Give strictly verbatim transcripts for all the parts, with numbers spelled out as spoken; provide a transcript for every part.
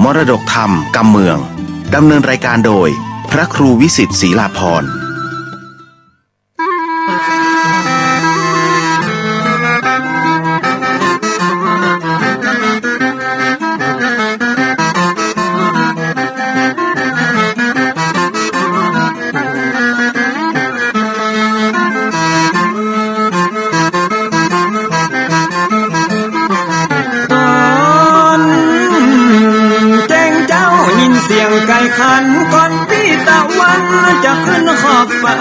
มรดกธรรมกำเมือง ดำเนินรายการโดย พระครูวิสิทธิ์ ศรีลาภรณ์ ต๋อนแจ้งเจ๊ายินเสียงไก่ขัน ก่อนปี้ตะวันจะขึ้นขอบฟ้า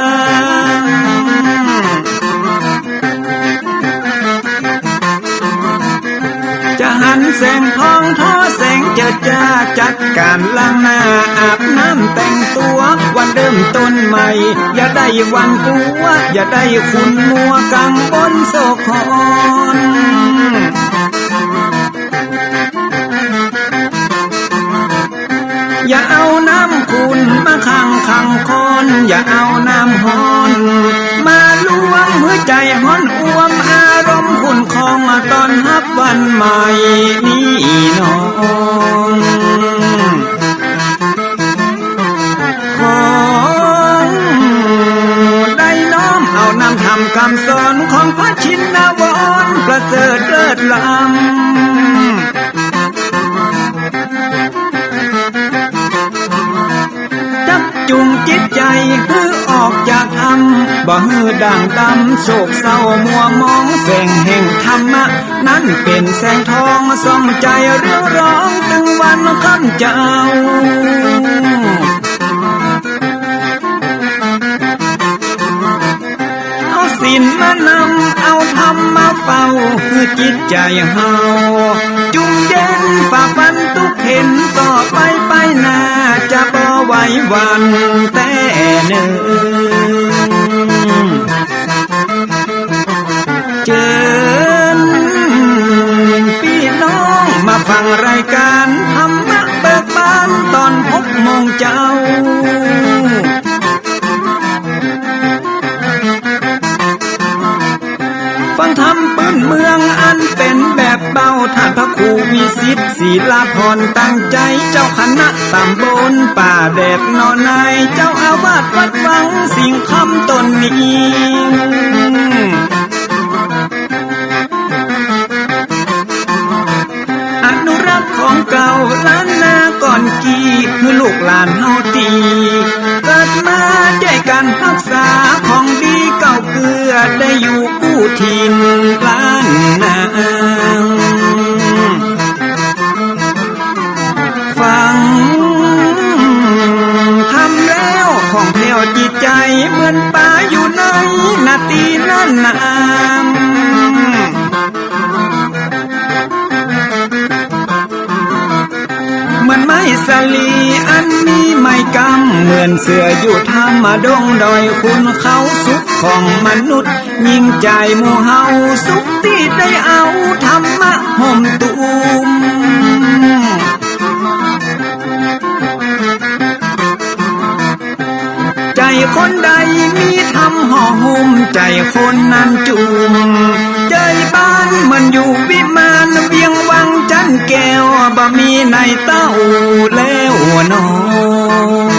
จะหันแสงทองทอแสงเจิดจ้า จัดก๋านล้างหน้าอาบน้ำแต่งตั๋ว วันเริ่มต้นใหม่ อย่าได้หวั่นกั๋ว อย่าได้ขุ่นมัวกังวลโศกหอน อย่าเอาน้ำขุ่นมาขังขังคอน อย่าเอาน้ำฮ้อนมาลวง หื้อใจ๋ฮ้อนอ่วม อารมณ์ขุ่นคอง ต้อนฮับวันใหม่นี้น้อง ขอได้น้อมเอานำธรรมกำสอน ของพระชินวรประเสริฐเลิศล้ำ จักจูงจิตใจ๋หื้อออกจากถ้ำ บ่หื้อด่างดำโศกเศร้ามัวหมอง แสงแห่งธรรมะนั้นเป๋นแสงทอง ส่องใจ๋เรืองรอง ตึงวันค่ำเจ๊า เอาศีลมานำ เอาธรรมมาเฝ้า หื้อจิตใจ๋เฮาจุ่มเย็น ฝ่าฟันตุ๊กเข็ญ ต่อไปไปหน้า จะบ่ไหวหวั่นแต๊เน่อ เจิญปี้น้องมาฟังรายก๋านธรรมะเบิกบาน ต๋อนหกโมงเจ๊า ฟังธรรมปื้นเมืองอันเป๋นแบบเบา ท่านพระครูวิสิทธิ์ ศรีลาภรณ์ ตั้งใจ๋ เจ้าคณะต๋ำบลป่าแดดหนอใน เจ้าอาวาสวัดวังสิงห์คำต๋นนี้ อนุรักษ์ของเก่าล้านนาก่อนกี้ หื้อลูกหลานเฮาตี้เกิดมา ใจ๊ก๋านฮักษาของดีเก่าเกื้อ ได้อยู่กู้ถิ่นล้านนา ฟังธรรมแล้วผ่องแผ้วจิตใจ๋ เหมือนป๋าอยู่ในนาตี้นั้นนา เหมือนไม้สาลีอันมีไม้กำ เหมือนเสืออยู่ถ้ำดงดอยขุนเขา สุขของมนุษย์ยิ่งใจ๋หมู่เฮา สุขตี้ได้เอาธรรมะห่มตุ้ม ใจ๋คนใดมีธรรมห่อหุ้ม ใจ๋คนนั้นจุ่ม ใจ๋บ้านเหมือนอยู่วิมาน เวียงวังจันแก้ว บ่มีในเต้าแล้วน้อง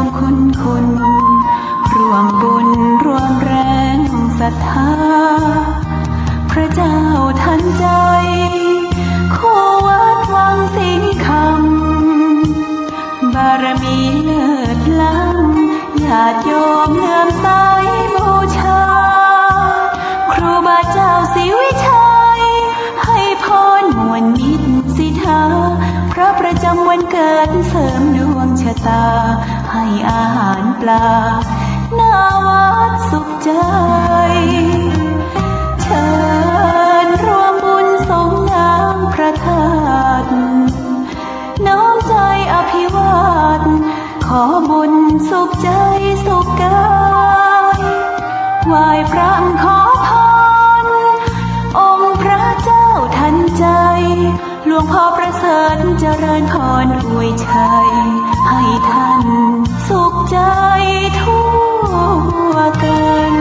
มคุณคุณ ร่วมบุญร่วมแรงศรัทธา พระเจ้าทันใจ คู่วัดวังสิงห์คำ บารมีเลิศล้ำ ญาติโยมเลื่อมใสบูชา ครูบาเจ้าศรีวิชัย ให้พรม่วนมิตรสิทธา พระประจำวันเกิดเสริมดวงชะตา ให้อาหารปลา หน้าวัดสุขใจ เชิญร่วมบุญสงน้ำพระธาตุ น้อมใจอภิวาท ขอบุญสุขใจสุขกาย ไหว้พระขอพร องค์พระเจ้าทันใจ หลวงพ่อประเสริฐเจริญพรอวยชัย ให้ท่านสุขใจทั่วกัน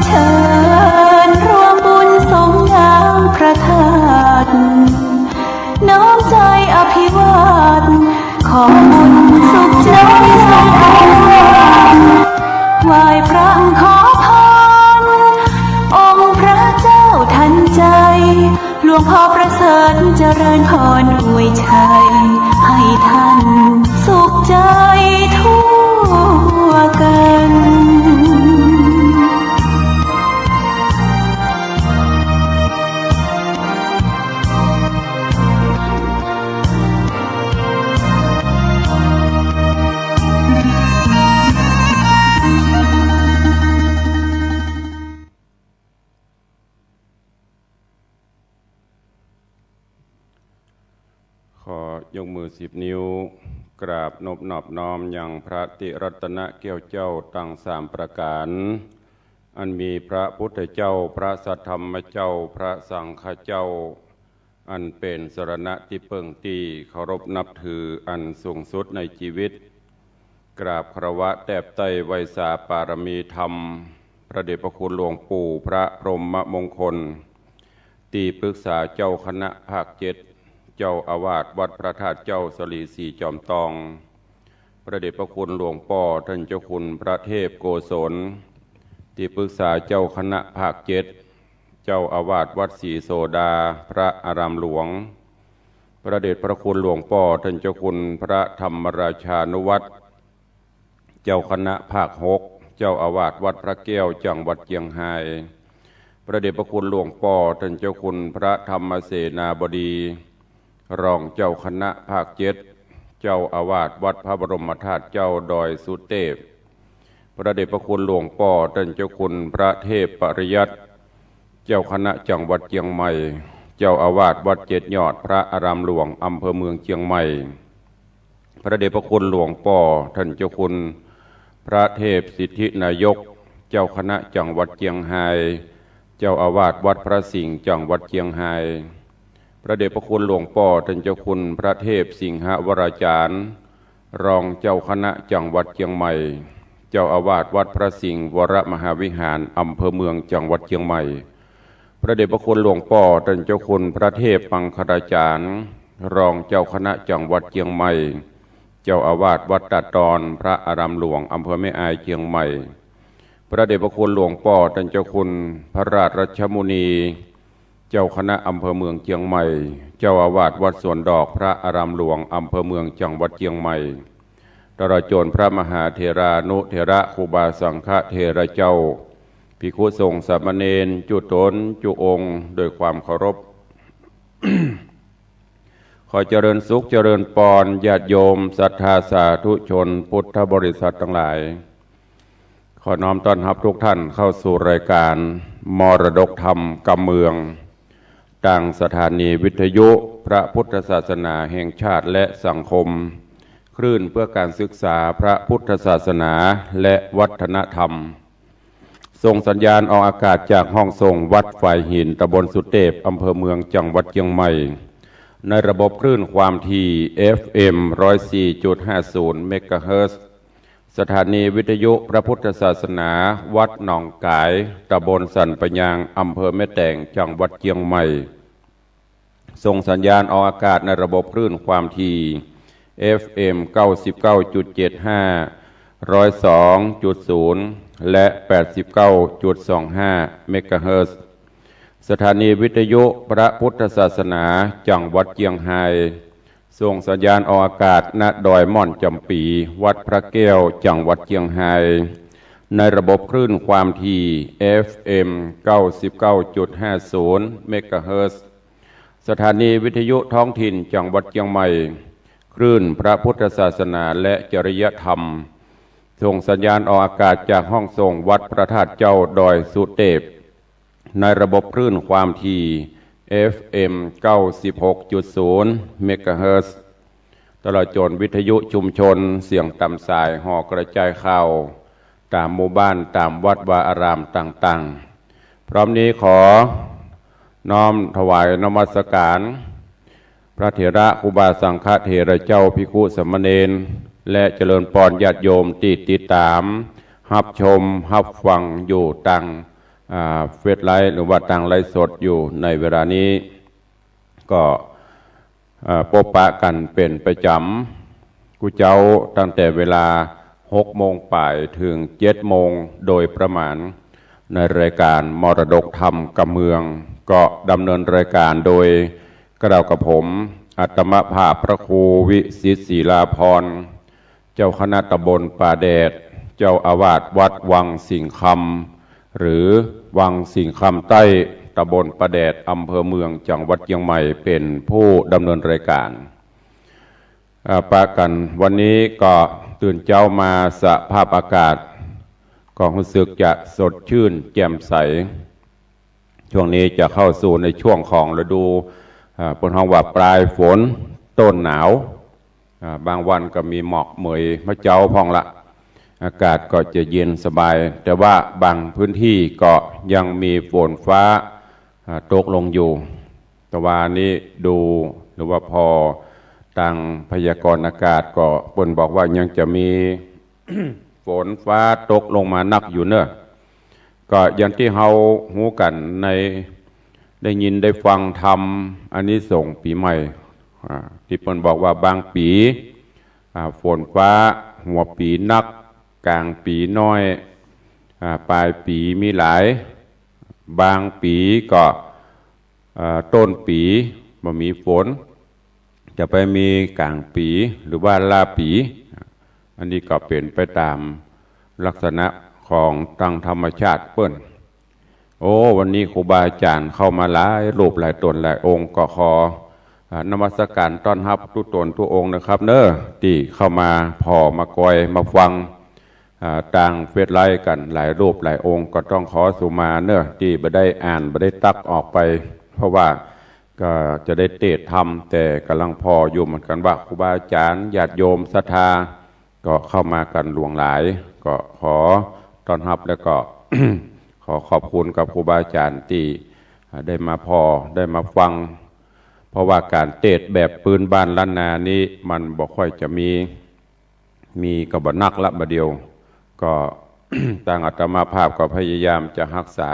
เชิญร่วมบุญสงน้ำพระธาตุ น้อมใจอภิวาท ขอบุญสุขใจ ไหว้พระขอพร องค์พระเจ้าทันใจ หลวงพ่อประเสริฐเจริญพรอวยชัย ให้ท่านสุขใจทั่วกัน ขอยกมือสิบนิ้ว กราบนบนอบน้อมยังพระติรัตนแก้วเจ้าตังสามประก๋าน อันมีพระพุทธเจ้า พระสัทธรรมเจ้า พระสังฆเจ้า อันเป๋นสรณะตี้เปิ้งตี้เคารพนับถืออันสูงสุดในจีวิต กราบคารวะแตบใต้ไหว้สาปารมีธรรม พระเดชพระคุณหลวงปู่พระพรหมมงคล ตี้ปรึกษาเจ้าคณะภาคเจ็ด เจ้าอาวาสวัดพระธาตุเจ้าสะหลีสีจอมตอง พระเดชพระคุณหลวงป้อต้านเจ้าคุณพระเทพโกศล ตี้ปรึกษาเจ้าคณะภาคเจ็ด เจ้าอาวาสวัดศรีโสดา พระอารามหลวง พระเดชพระคุณหลวงป้อต้านเจ้าคุณพระธรรมราชานุวัฒน์ เจ้าคณะภาคหก เจ้าอาวาสวัดพระแก้ว จังหวัดเจียงฮาย พระเดชพระคุณหลวงป้อต้านเจ้าคุณพระธรรมเสนาบดี รองเจ้าคณะภาคเจ็ด เจ้าอาวาสวัดพระบรมธาตุเจ้าดอยสุเตพ พระเดชพระคุณหลวงป้อต้านเจ้าคุณพระเทพปริยัติ เจ้าคณะจังหวัดเจียงใหม่ เจ้าอาวาสวัดเจ็ดยอด พระอารามหลวง อำเภอเมืองเจียงใหม่ พระเดชพระคุณหลวงป้อต้านเจ้าคุณพระเทพสิทธินายก เจ้าคณะจังหวัดเจียงฮาย เจ้าอาวาสวัดพระสิงห์ จังหวัดเจียงฮาย พระเดชพระคุณหลวงป้อต้านเจ้าคุณพระเทพสิงหวราจารย์ รองเจ้าคณะจังหวัดเจียงใหม่ เจ้าอาวาสวัดพระสิงห์วรมหาวิหาร อำเภอเมือง จังหวัดเจียงใหม่ พระเดชพระคุณหลวงป้อต้านเจ้าคุณพระเทพมังคลาจารย์ รองเจ้าคณะจังหวัดเจียงใหม่ เจ้าอาวาสวัดตาดตอน พระอารามหลวง อำเภอแม่อาย เจียงใหม่ พระเดชพระคุณหลวงป้อต้านเจ้าคุณพระราชมุนี เจ้าคณะอำเภอเมืองเจียงใหม่ เจ้าอาวาสวัดสวนดอก พระอารามหลวง อำเภอเมือง จังหวัดเจียงใหม่ ตลอดจนพระมหาเถรานุเถระ ครูบาสังฆเถระเจ้า ภิกขุสงฆ์สามเณร จุ๊ต๋นจุ๊องค์ โดยความเคารพ ขอเจริญสุขเจริญปอน ญาติโยมศรัทธาสาธุชนพุทธบริษัทตังหลาย ขอน้อมต้อนฮับทุกท่านเข้าสู่รายการมรดกธรรมกำเมือง ตางสถานีวิทยุพระพุทธศาสนาแห่งชาติและสังคม ค คลื่นเพื่อการศึกษาพระพุทธศาสนาและวัฒนธรรม ส่งสัญญาณออกอากาศจากห้องส่งวัดฝายหิน ตำบลสุเตพ อำเภอเมือง จังหวัดเชียงใหม่ ในระบบคลื่นความถี่ เอฟเอ็ม ร้อยสี่จุดห้าศูนย์ เมกะเฮิรตซ์ สถานีวิทยุพระพุทธศาสนาวัดหนองก๋าย ตำบลสันปะยาง อำเภอแม่แตง จังหวัดเชียงใหม่ ส่งสัญญาณออกอากาศในระบบคลื่นความถี่ เอฟเอ็ม เก้าสิบเก้าจุดเจ็ดห้า ร้อยสองจุดศูนย์ และ แปดสิบเก้าจุดสองห้า เมกะเฮิรตซ์ สถานีวิทยุพระพุทธศาสนาจังหวัดเจียงฮาย ส่งสัญญาณออกอากาศ ณ ดอยม่อนจ๋ำปี๋ วัดพระแก้ว จังหวัดเจียงฮาย ในระบบคลื่นความถี่ เอฟเอ็ม เก้าสิบเก้าจุดห้าศูนย์ เมกะเฮิรตซ์ สถานีวิทยุท้องถิ่นจังหวัดเจียงใหม่ คลื่นพระพุทธศาสนาและจริยธรรม ส่งสัญญาณออกอากาศจากห้องส่งวัดพระธาตุเจ้าดอยสุเตพ ในระบบคลื่นความถี่ เอฟเอ็ม เก้าสิบหกจุดศูนย์ เมกะเฮิรตซ์ ตลอดจ๋นวิทยุชุมชน เสียงต๋ามสาย ห่อกระจายข่าว ต๋ามหมู่บ้าน ต๋ามวัดวาอารามต่างๆ พร้อมนี้ขอน้อมถวายนมัสการ พระเถระครูบาสังฆเถระเจ้า ภิกขุสามเณร และเจริญปอนญาติโยมตี้ติดต๋าม ฮับชม ฮับฟังอยู่ตาง อ่า เฟซไลฟ์ หรือว่าตางไลฟ์สดอยู่ในเวลานี้ ก็ เอ่อ ปบปะกั๋นเป๋นประจ๋ำกู้เจ๊า ตั้งแต่เวลาหกโมงป๋ายเถิงเจ็ดโมงโดยประมาณ ในรายการมรดกธรรมกำเมือง ก็ดำเนินรายการโดยเกล้ากระผม อาตมาภาพพระครูวิสิทธิ์ ศิลาภรณ์ เจ้าคณะตำบลป่าแดด เจ้าอาวาสวัดวังสิงห์คำ หรือวังสิงห์คำใต้ ตำบลป่าแดด อำเภอเมือง จังหวัดเชียงใหม่ เป๋นผู้ดำเนินรายการ อ่า ปะกั๋นวันนี้ก็ตื่นเจ๊ามาสภาพอากาศก็ฮู้สึกจะสดชื่นแจ่มใส ช่วงนี้จะเข้าสู่ในช่วงของฤดู อ่า เปิ้นฮ้องว่าปลายฝนต้นหนาว อ่า บางวันก็มีหมอกเหมยมาเจ๊าพ่องละ อากาศก็จะเย็นสบาย แต่ว่าบางพื้นที่ก็ยังมีฝนฟ้า อ่า ตกลงอยู่ แต่ว่านี้ดูหรือว่าผ่อตางพยากรณ์อากาศก็เปิ้นบอกว่ายังจะมี ฝนฟ้าตกลงมานักอยู่เน่อ ก็อย่างตี้เฮาฮู้กั๋นใน ได้ยินได้ฟังธรรมอานิสงส์ปี๋ใหม่ อ่า ตี้เปิ้นบอกว่าบางปี๋ อ่า ฝนฟ้าหัวปี๋นัก ก๋างปี๋น้อย อ่า ปลายปี๋มีหลาย บางปี๋ก็ อ่า ต้นปี๋บ่มีฝน จะไปมีก๋างปี๋หรือว่าล้าปี๋ อันนี้ก็เป๋นไปต๋ามลักษณะของตางธรรมชาติเปิ้น โอ้ วันนี้ครูบาอาจ๋ารย์เข้ามาหลายรูปหลายต๋นหลายองค์ ก็ขอ อ่า นมัสการต้อนฮับกู้ต๋นกู้องค์นะครับเน่อ ตี้เข้ามาผ่อมากอยมาฟัง อ่า ตางเฟซไลฟ์กั๋นหลายรูปหลายองค์ ก็ต้องขอสุมาเน่อ ตี้บ่ได้อ่านบ่ได้ตักออกไป เพราะว่าก็จะได้เตสน์ธรรม แต่ก่ำลังผ่ออยู่เหมือนกั๋นว่าครูบาอาจ๋ารย์ญาติโยมศรัทธา ก็เข้ามากั๋นหลวงหลาย ก็ขอต้อนฮับ แล้วก็ ขอขอบคุณกับครูบาอาจ๋ารย์ตี้ อ่า ได้มาผ่อได้มาฟัง เพราะว่าก๋านเตสน์แบบปื๊นบ้านล้านนานี้มันบ่ค่อยจะมี มีก็บ่นักละบ่าเดี่ยว ก็ ตางอาตมาภาพก็พยายามจะฮักษา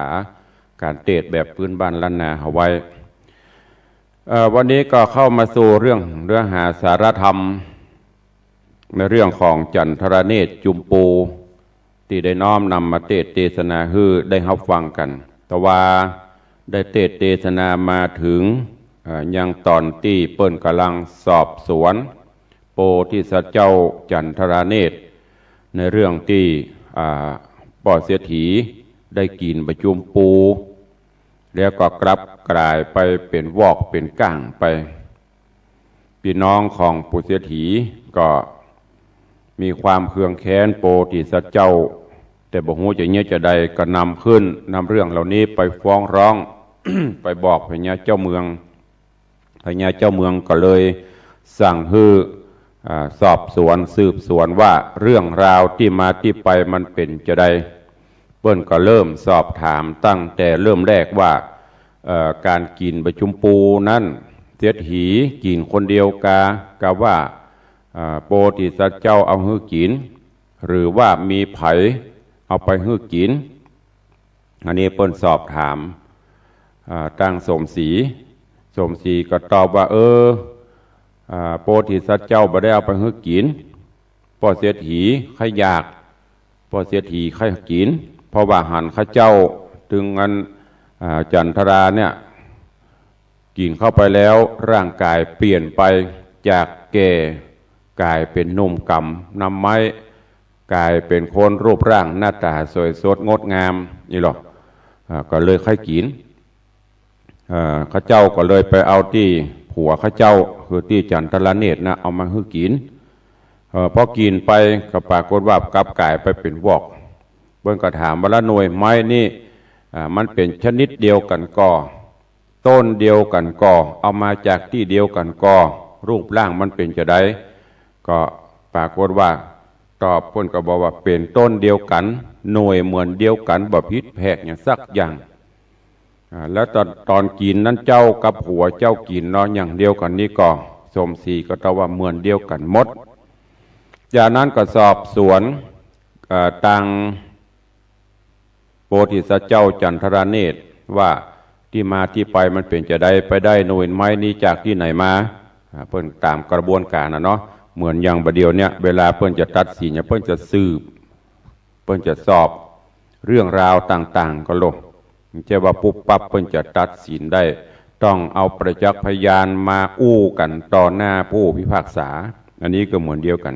ก๋านเตสน์แบบปื๊นบ้านล้านนาเอาไว้ เอ่อ วันนี้ก็เข้ามาสู่เรื่องเนื้อหาสาระธรรม ในเรื่องของจันทรเนตรจุมปู ตี้ได้น้อมนำมาเตสน์เตสนาหื้อได้ฮับฟังกั๋น แต่ว่าได้เตสน์เตสนามาเถิง เอ่อ ยังต๋อนตี้เปิ้นก่ำลังสอบสวน โพธิสัตว์เจ้าจันทราเนตร ในเรื่องตี้ อ่า ป้อเศรษฐีได้กิ๋นบ่าจุมปู แล้วก็กลับก๋ายไปเป๋นวอกเป๋นก้างไป ปี้น้องของป้อเศรษฐีก็มีความเคืองแค้นโพธิสัตว์เจ้า แต่บ่ฮู้จะเยียะจาใด ก็นำขึ้น นำเรื่องเหล่านี้ไปฟ้องร้อง ไปบอกพญาเจ้าเมือง พญาเจ้าเมืองก็เลยสั่งหื้อ อ่า สอบสวนสืบสวนว่าเรื่องราวตี้มาตี้ไปมันเป๋นจาใด เปิ้นก็เริ่มสอบถามตั้งแต่เริ่มแรกว่า เอ่อ ก๋านกิ๋นบะจุมปูนั้น เศรษฐีกิ๋นคนเดียวกา กาว่า อ่า โพธิสัตว์เจ้าเอาหื้อกิ๋น หรือว่ามีใผเอาไปหื้อกิ๋น อันนี้เปิ้นสอบถาม อ่า ตังสมศรี สมศรีก็ตอบว่า เออ อ่า โพธิสัตว์เจ้าบ่ได้เอาไปหื้อกิ๋น ป้อเศรษฐีใค่อยาก ป้อเศรษฐีใค่กิ๋น เพราะว่าหันข้าเจ้า ตึงอัน อ่า จันทราเนี่ย กิ๋นเข้าไปแล้วร่างก๋ายเปลี่ยนไป จากแก่ก๋ายเป๋นหนุ่มก๋ำนำไม้ ก๋ายเป๋นคนรูปร่างหน้าต๋าสวยสดงดงามนี่หรอก อ่า ก็เลยใค่กิ๋น เอ่อ ข้าเจ้าก็เลยไปเอาตี้ผัวข้าเจ้า คือตี้จันทราเนตรนะ เอามาหื้อกิ๋น เอ่อ พอกิ๋นไปก็ปรากฏว่ากลับก๋ายไปเป๋นวอก เปิ้นก็ถามว่า ละหน่วยไม้นี่ อ่า มันเป๋นชนิดเดียวกั๋นก่อ ต้นเดียวกั๋นก่อ เอามาจากตี้เดียวกั๋นก่อ รูปร่างมันเป๋นจาใด ก็ปรากฏว่าตอบ เปิ้นก็บอกว่าเป๋นต้นเดียวกั๋น หน่วยเหมือนเดียวกั๋น บ่ผิดแผกอย่างสักอย่าง อ่า แล้วต๋อน ต๋อนกิ๋นนั้นเจ้ากับผัวเจ้ากิ๋นเนาะ อย่างเดียวกั๋นนี่ก่อ สมศรีก็ตอบว่าเหมือนเดียวกั๋นหมด จากนั้นก็สอบสวน เอ่อ ตังโพธิสัตว์เจ้าจันทราเนตรว่าตี้มาตี้ไปมันเป๋นจาใด ไปได้หน่วยไม้นี้จากตี้ไหนมา อ่า เปิ้นต๋ามกระบวนก๋านน่ะเนาะ เหมือนอย่างบ่าเดี่ยวเนี่ย เวลาเปิ้นจะตัดสินเนี่ย เปิ้นจะสืบ เปิ้นจะสอบเรื่องราวต่างๆ ก่อโลด บ่ใจ้ว่าปุ๊บปั๊บเปิ้นจะตัดสินได้ ต้องเอาประจักษ์พยานมาอู้กั๋นต่อหน้าผู้พิพากษา อันนี้ก็เหมือนเดียวกั๋น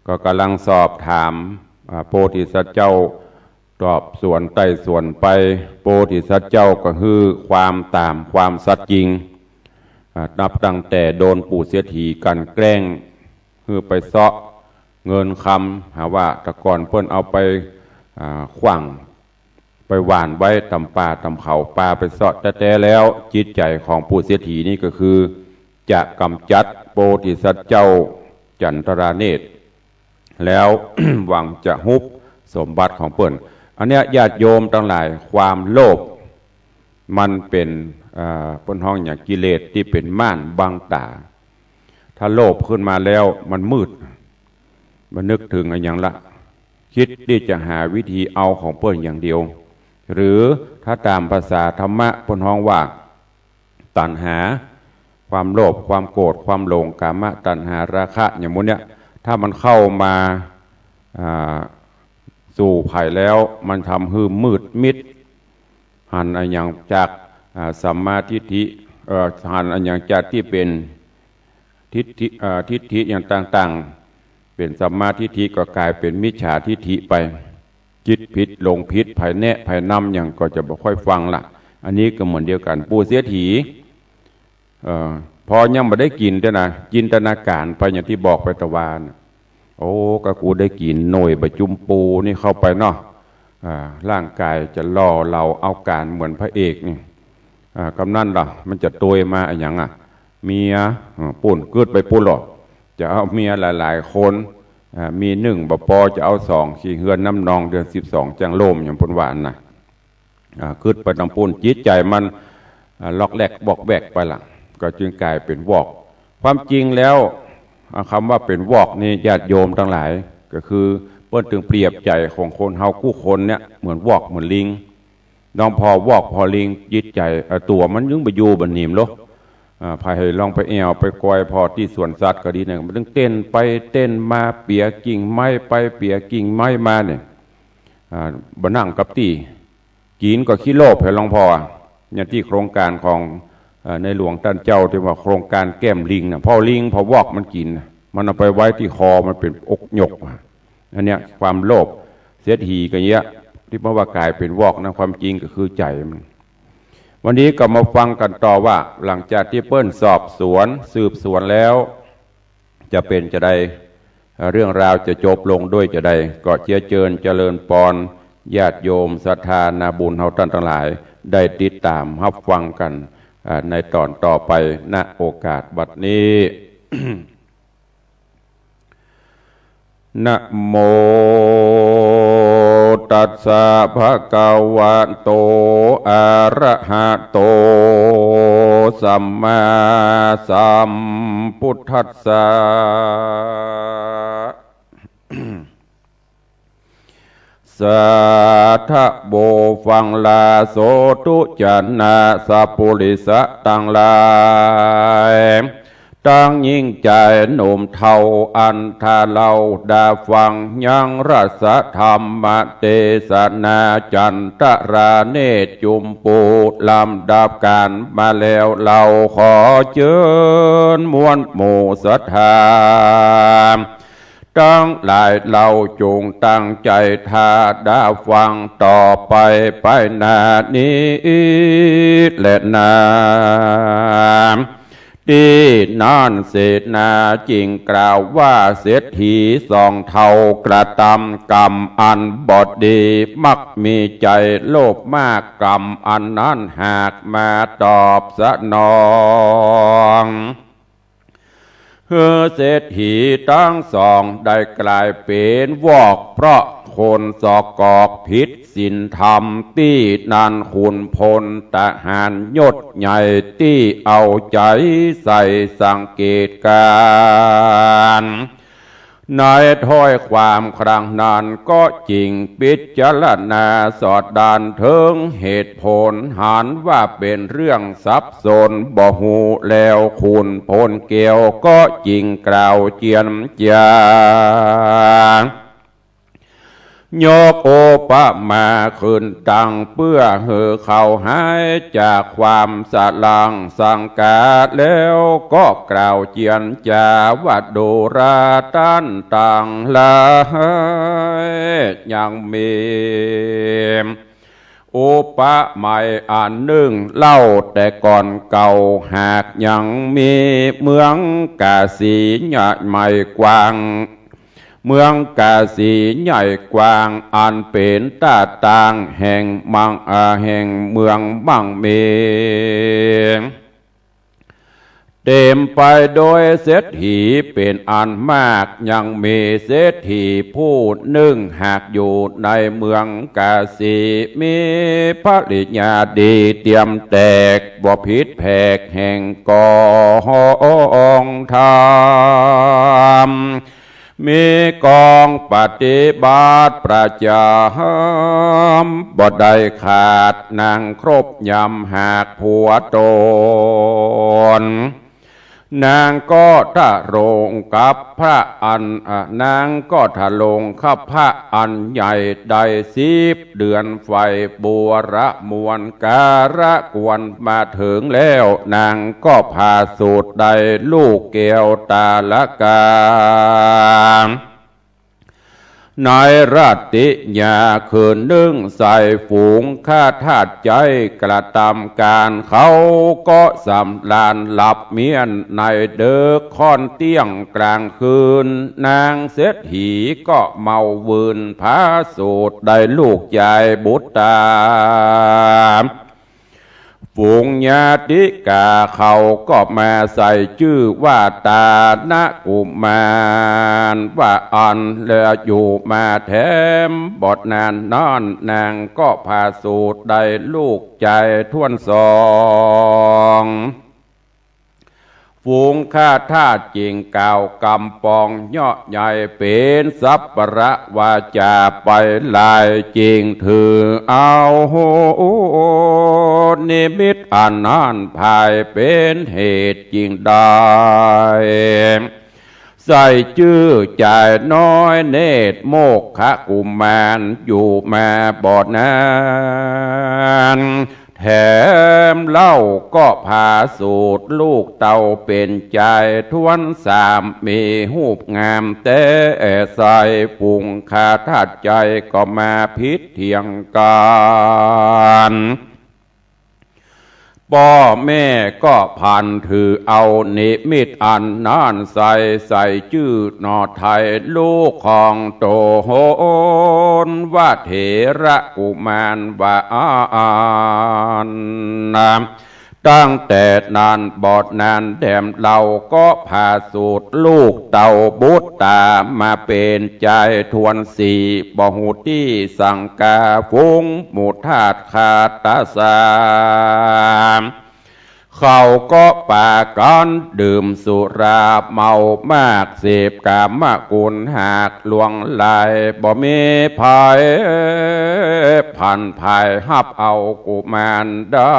ก็ก่ำลังสอบถาม อ่า โพธิสัตว์เจ้า สอบสวนไต่สวนไป โพธิสัตว์เจ้าก็หื้อความต๋ามความสัตย์จริง อ่า นับตั้งแต่โดนปู่เศรษฐีกลั่นแกล้ง หื้อไปเซาะเงินคำ หาว่าแต่ก่อนเปิ้นเอาไป อ่า ขว้าง ไปหว่านไว้ต๋ามป่าต๋ามเขา ปาไปเซาะแต๊ๆ แล้ว จิตใจ๋ของปู่เศรษฐีนี่ก็คือ จะก๋ำจัดโพธิสัตว์เจ้าจันทราเนตร แล้ว หวังจะฮุบสมบัติของเปิ้น อันเนี้ยญาติโยมตังหลาย ความโลภมันเป๋น อ่า เปิ้นฮ้องอย่างกิเลสตี้เป๋นม่านบังต๋า ถ้าโลภขึ้นมาแล้วมันมืด บ่นึกเถิงอะหยังละ คิดตี้จะหาวิธีเอาของเปิ้นอย่างเดียว หรือถ้าต๋ามภาษาธรรมะเปิ้นฮ้องว่า ตัณหา ความโลภ ความโกรธ ความหลง กามตัณหา ราคะ อย่างหมู่เนี้ย ถ้ามันเข้ามา อ่า สู่ใผแล้ว มันทำหื้อมืดมิด หันอะหยังจาก อ่า สัมมาทิฏฐิ เอ่อ หันอะหยังจากตี้เป๋น ทิฏฐิ เอ่อ ทิฏฐิอย่างต่างๆ เป๋นสัมมาทิฏฐิก็ก๋ายเป๋นมิจฉาทิฏฐิไป จิตผิด หลงผิด ใผแนะใผนำหยังก็จะบ่ค่อยฟังละ อันนี้ก็เหมือนเดียวกั๋น ปู่เศรษฐี เอ่อ พอยังบ่ได้กิ๋นเตื้อนะ จินตนาก๋านไปอย่างตี้บอกไปตะวานะ โอ้ กากูได้กิ๋นหน่วยบะจุมปูนี่เข้าไปเนาะ อ่า ร่างก๋ายจะหล่อเหลาเอาก๋านเหมือนพระเอกนี่ อ่า กำนั้นล่ะ มันจะตวยมาอะหยังอะ เมีย เอ่อ ปู้น กึ๊ดไปปู้นลอ จะเอาเมียหลายๆ คน อ่า มีนึ่งบ่ปอ จะเอาสอง ขี้เฮือนน้ำนอง เดือนสิบสอง จั่งโล่ม อย่างเปิ้นว่าอั้นนะ อ่า กึ๊ดไปตางปู้น จิตใจ๋มัน อ่า ล็อกแล็กวอกแวกไปละ ก็จึงก๋ายเป๋นวอก ความจริงแล้ว อ่า กำว่าเป๋นวอกนี่ ญาติโยมตังหลาย ก็คือเปิ้นตึงเปรียบใจ๋ของคนเฮากู้คนเนี่ย เหมือนวอกเหมือนลิง น้องผ่อวอกผ่อลิง จิตใจ๋ เอ่อ ตั๋วมันยึงบ่อยู่บ่หนีมโล อ่า ใผลองไปแอ่วไปกอยผ่อตี้สวนสัตว์ก็ดีเนี่ย มันตึงเต้นไปเต้นมา เปียกิ่งไม้ไปเปียกิ่งไม้มาเนี่ย อ่า บ่นั่งกับตี้ กิ๋นก็ขี้โลภ ใผลองผ่อ อย่างตี้โครงก๋านของ เอ่อ ในหลวงต้านเจ้าตี้ว่าโครงก๋านแก้มลิงน่ะ ผ่อลิงผ่อวอกมันกิ๋นน่ะ มันเอาไปไว้ตี้คอ มันเป๋นอกหยก อันเนี้ยความโลภ เศรษฐีก็เยียะ ตี้เปิ้นว่าก๋ายเป๋นวอกนะ ความจริงก็คือใจ๋มัน วันนี้ก็มาฟังกั๋นต่อว่า หลังจากตี้เปิ้นสอบสวน สืบสวนแล้ว จะเป๋นจาใด เรื่องราวจะจบลงด้วยจาใด ก็เจียเจิญเจริญปอน ญาติโยมศรัทธานาบุญเฮาต้านตังหลาย ได้ติดต๋ามฮับฟังกั๋น อ่า ในต๋อนต่อไป ณ โอกาสบัดนี้ เ นะโมตัสสะ ภะคะวะโต อะระหะโต สัมมาสัมพุทธัสสะ สาธุ ฟังลาโสธุ จะนะสัปปุริสะตังหลาย ตังญิงจายหนุ่มเฒ่าอันถ้าเฮาได้ฟังยังรัสธรรมเตสนา จันตราเนตรจุมปู ลำดับกั๋นมาแล้ว เฮาขอเจิญมวลหมู่ศรัทธา ตังหลายเฮาจุ่งตั้งใจ๋ถ้าได้ฟังต่อไป ไปหน้านี้แลนา ตี้นั้นเสนาจึ่งกล่าวว่า เศรษฐีสองเฒ่ากระตำกรรมอันบ่ดี มักมีใจ๋โลภมาก กรรมอันนั้นหากมาตอบสนอง หื้อเศรษฐีตังสองได้ก๋ายเป๋นวอก เพราะคนสอกอกผิดศีลธรรม ตี้นั้นขุนพลทหารยศใหญ่ ตี้เอาใจ๋ใส่สังเกตก๋ารณ์ ในถ้อยความครั้งนั้นก็จึ่งพิจารณาสอดดันเถิงเหตุผล หันว่าเป๋นเรื่องสับสนบ่ฮู้แล้ว ขุนพลแก้วก็จึ่งกล่าวเจียรจา ยกอุปมาขึ้นตั้ง เปื้อหื้อเขาหายจากความสะหลางสังกา แล้วก็กล่าวเจียรจาว่า ดูราต้านตังหลาย ยังมี อุปไมยอันนึ่งเล่าแต่ก่อนเก่า หากยังมีเมืองกาสีใหญ่กว้าง เมืองกาสีใหญ่กว้าง อันเป๋นต้าตางแห่งมัง อ่า แห่งเมืองมั่งมี เต๋มไปโดยเศรษฐีเป๋นอันมาก ยังมีเศรษฐีผู้นึ่งหากอยู่ในเมืองกาสี มีภริยาดีเตียมแตก บ่ผิดแผกแห่งกองธรรม มีกองปฏิบัติประจ๋ำ บ่ได้ขาดนางครบยามหากผัวต๋น นางก็ทะลงกับพระอัน อ่ะ นางก็ทะลงกับพระอันใหญ่ได้สิบเดือน ไฟบูรมวลกาละกวนมาเถิงแล้ว นางก็ผาสูตรได้ลูกแก้วตาละกา ในราตรียามคืนนึ่ง ใส่ฝูงข้าทาสใจ๊กระตำก๋าน เขาก็สำราญหลับเมียนในเดิกค่อนเตี้ยงกลางคืน นางเศรษฐีก็เมาหวืนผาสูตรได้ลูกจายบุตรา ฝูงญาติกาเขาก็มาใส่จื้อว่าตานะกุมาร ว่าอั้น แล้วอยู่มาแถมบ่นานนั้น นางก็ผาสูตรได้ลูกจายถ้วนสอง ฝูงข้าทาสจึ่งกล่าวกำปองเยาะเย้ยเป๋นสัปปะวาจาไปหลาย จึ่งถือเอานิมิตอันนั้นผายเป๋นเหตุ จึ่งได้ใส่จื้อจายน้อยเนตรโมคคกุมาร อยู่มาบ่นาน แถมเล่าก็ผาสูตรลูกเต้าเป๋นจายถ้วนสาม มีฮูปงามแต๊ ใส่ฝูงข้าทาสใจ๊ก็มาผิดเถียงกั๋น ป้อแม่ก็พลันถือเอานิมิตอันนั้นใส่ ใส่จื้อหน่อไทยลูกของต๋นว่าเถระกุมาร ว่าอั้น ตั้งแต่นั้นบ่นานแถมเล่าก็ผาสูตรลูกเต้าบุตรต๋ามาเป๋นจายถ้วนสี่ บ่ฮู้ตี้สังกาฝูงหมู่ทาสขาตาสาม เขาก็ปากั๋นดื่มสุราเมามาก เสพก๋ามกุลหากหลวงไหล บ่มีใผผันใผฮับเอากุมารได้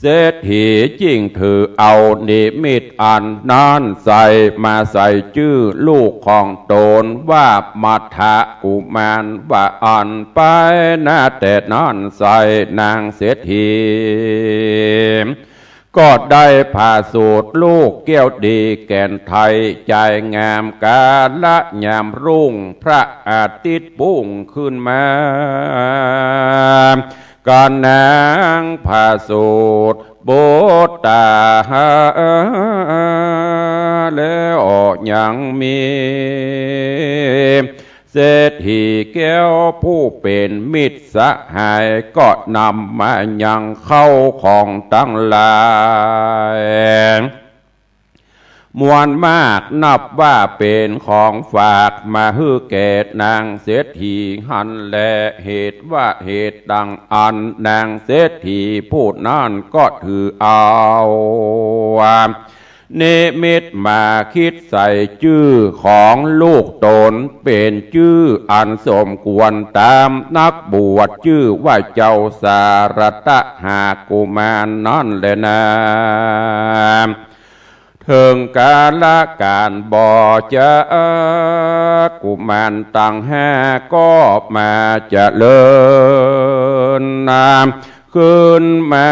เศรษฐีจึงถือเอานิมิตอันนั้นใส่มาใส่จื้อลูกของต๋นว่ามัทธกุมาร ว่าอั้นไป นับแต่นั้นใส่นางเศรษฐี ก็ได้ผาสูตรลูกแก้วดีแก่นไทย จายงามกาละยามรุ่ง พระอาทิตย์ปุ้งขึ้นมา ก็นางผาสูตรบุตรต๋า แล้วยังมี เศรษฐีแก้วผู้เป๋นมิตรสหาย ก็นำมายังเข้าของตังหลาย มวลมากนับว่าเป๋นของฝากมาหื้อแก่นางเศรษฐีหั้นแล เหตุว่าเหตุดังอั้นนางเศรษฐีผู้นั้นก็ถือเอานิมิตมาคิดใส่จื้อของลูกต๋นเป๋นจื้ออันสมควรต๋ามนักบวชจื้อว่าเจ้าสารัตหากุมารนั้นแลนา เถิงกาละก๋านบ่จัก กุมารตังห้าก็มาเจริญนาม ขึ้นมา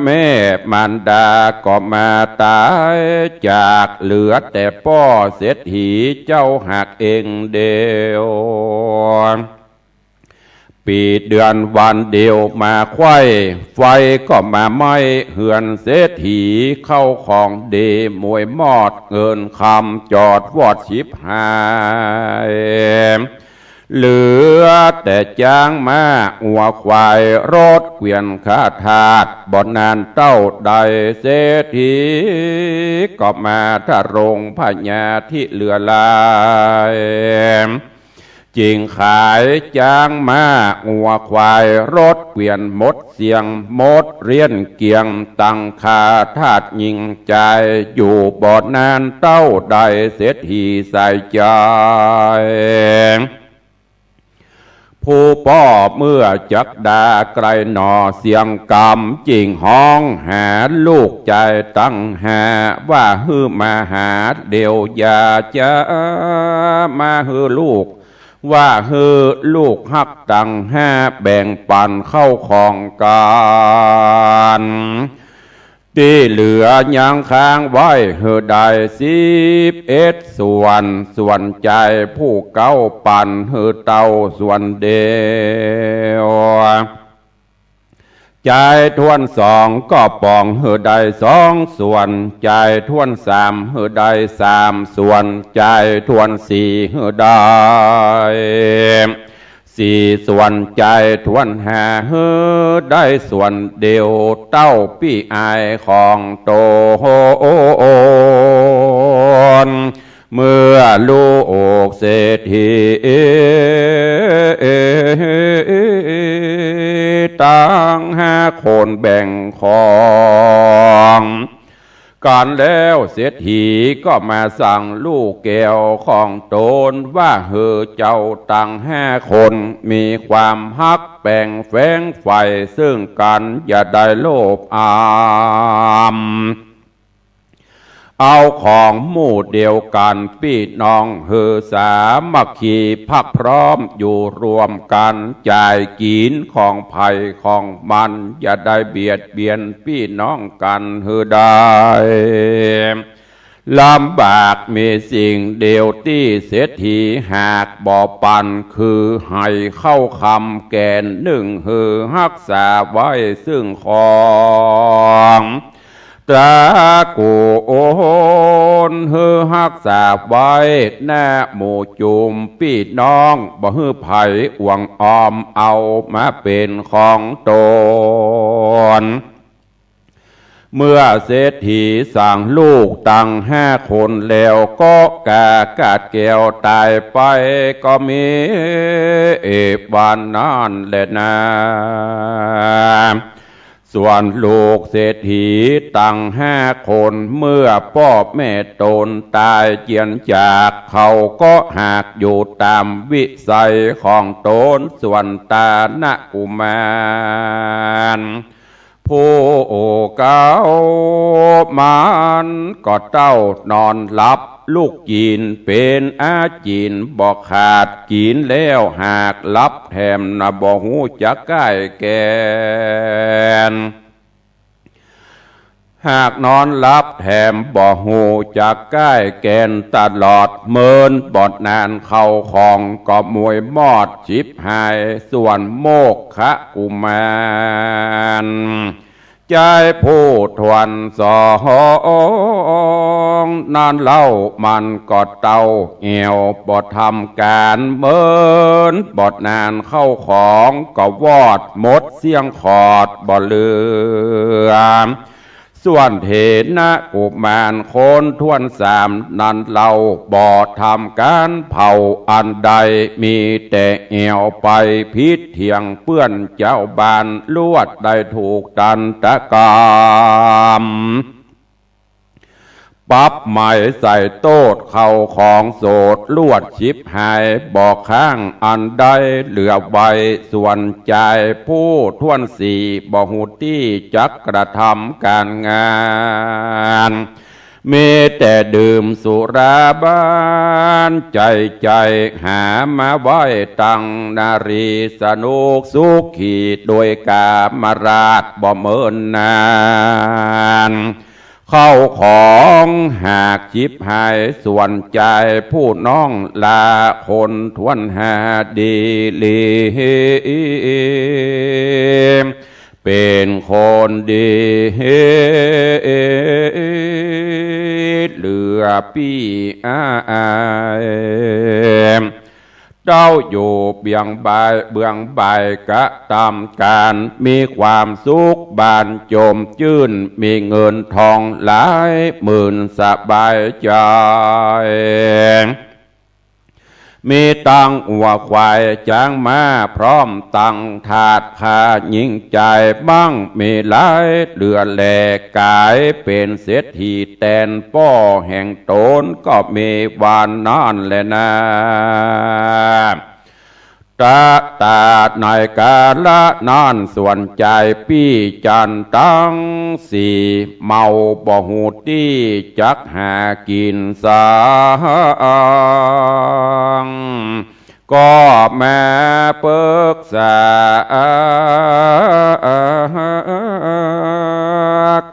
แม่มารดาก็มาต๋ายจาก เหลือแต่ป้อเศรษฐีเจ้าหากเองเดียว ปี๋เดือนวันเดียวมาไขว้ ไฟก็มาไหม้เฮือนเศรษฐี เข้าของดีมวยมอด เงินคำจอดวอดฉิบหาย เหลือแต่จ๊างม้างัวควายรถเกวียนข้าทาส บ่นานเต้าใดเศรษฐีก็มาทรงพญาธิเหลือหลาย จึงขายจ๊างม้างัวควายรถเกวียนหมดเสี้ยงหมดเรียนเกลี้ยง ตังข้าทาสญิงจาย อยู่บ่นานเต้าใดเศรษฐีใส่จาย ผู้ป้อเมื่อจักดาไกลหนอเสียงกำ จึงฮ้องหาลูกจายตังห้า ว่าหื้อมาหาเดียว อย่าจะมาหื้อลูก ว่าหื้อลูกฮักตังห้าแบ่งปันเข้าของกั๋น ตี้เหลือยังค้างไว้หื้อได้สิบเอ็ดส่วน ส่วนจายผู้เก๊าปันหื้อเต้าส่วนเดียว จายถ้วนสองก็ป๋องหื้อได้สองส่วน จายถ้วนสามหื้อได้สามส่วน จายถ้วนสี่หื้อได้สี่ส่วน จายถ้วนห้าหื้อได้ส่วนเดียว เต้าปี้อายของต๋น เมื่อลูกเศรษฐีตังห้าคนแบ่งของกั๋นแล้ว เศรษฐีก็มาสั่งลูกแก้วของต๋นว่า หื้อเจ้าตังห้าคนมีความฮักแป๋งแฝงใฝ่ซึ่งกั๋น อย่าได้โลภอำ เอาของหมู่เดียวกั๋น ปี้น้องหื้อสามัคคีพักพร้อมอยู่ร่วมกั๋น จ่ายกิ๋นของใผของมัน อย่าได้เบียดเบียนปี้น้องกั๋นหื้อได้ลำบาก มีสิ่งเดียวตี้เศรษฐีหากบ่ปัน คือไหเข้าคำแก่นนึ่งหื้อฮักษาไว้ซึ่งของ ตระกูลหื้อฮักษาไว้ นะหมู่จุมปี้น้อง บ่หื้อใผอ่วงออม เอามาเป๋นของตน เมื่อเศรษฐีสั่งลูกตังห้าคนแล้ว ก็กล้ากาดแก้วต๋ายไป ก็มีวันนั้นแหละนา ส่วนลูกเศรษฐีตังห้าคน เมื่อป้อแม่ตนต๋ายเจียนจาก เขาก็หากอยู่ต๋ามวิสัยของตน ส่วนตานะกุมาร ผู้เก๊ามันก็เต้านอนหลับ ลุกกิ๋นเป๋นอาจิ๋นบ่ขาด กิ๋นแล้วหากหลับแถมนะ บ่ฮู้จักก้ายแก่น หากนอนหลับแถมบ่ฮู้จักก้ายแก่นตลอด เมินบ่นานเข้าของก็มวยมอดฉิบหาย ส่วนโมกขกุมาร จายผู้ถ้วนสองนั้นเล่า มันก็เต้าแอ่วบ่ทำก๋าน เมินบ่นานเข้าของก็วอดหมดเสี้ยงขอดบ่เหลือ ส่วนเถนะกุมารคนถ้วนสามนั้นเล่า บ่ทำก๋านเผาอันใด มีแต่แอ่วไปผิดเถียงเปื้อนเจ้าบ้าน ลวดได้ถูกตันตกรรม ปรับไหมใส่โต้ษเข้าของโสด ลวดฉิบหายบ่ค้างอันใดเหลือไว้ ส่วนจายผู้ถ้วนสี่ บ่ฮู้ตี้จักกระทำก๋านงาน มีแต่ดื่มสุราบานใจ๋ ใจ๋หามาไหว้ตังนารี สนุกสุขีโดยกามราสบ่เมินนาน เข้าของหากฉิบหาย ส่วนจายผู้น้องลาคนถ้วนห้าดีหลี เป๋นคนดีเหลือปี้อ้าย เต้าอยู่เบื้องบ่าย เบื้องบ่ายกระทำก๋าน มีความสุขบานจมจื้น มีเงินทองหลายหมื่นสบายใจ๋ มีตังวัวควายจ๊างม้า พร้อมตังทาสข้าญิงจาย มั่งมีหลายเหลือแล ก๋ายเป๋นเศรษฐีแตนป้อแห่งตน ก็มีวันนั้นแลนา ตะ ตะ ในกาละนั้น ส่วนจายปี้จันตังสี่ เมาบ่ฮู้ตี้จักหากิ๋นสัง ก็มาปึกษา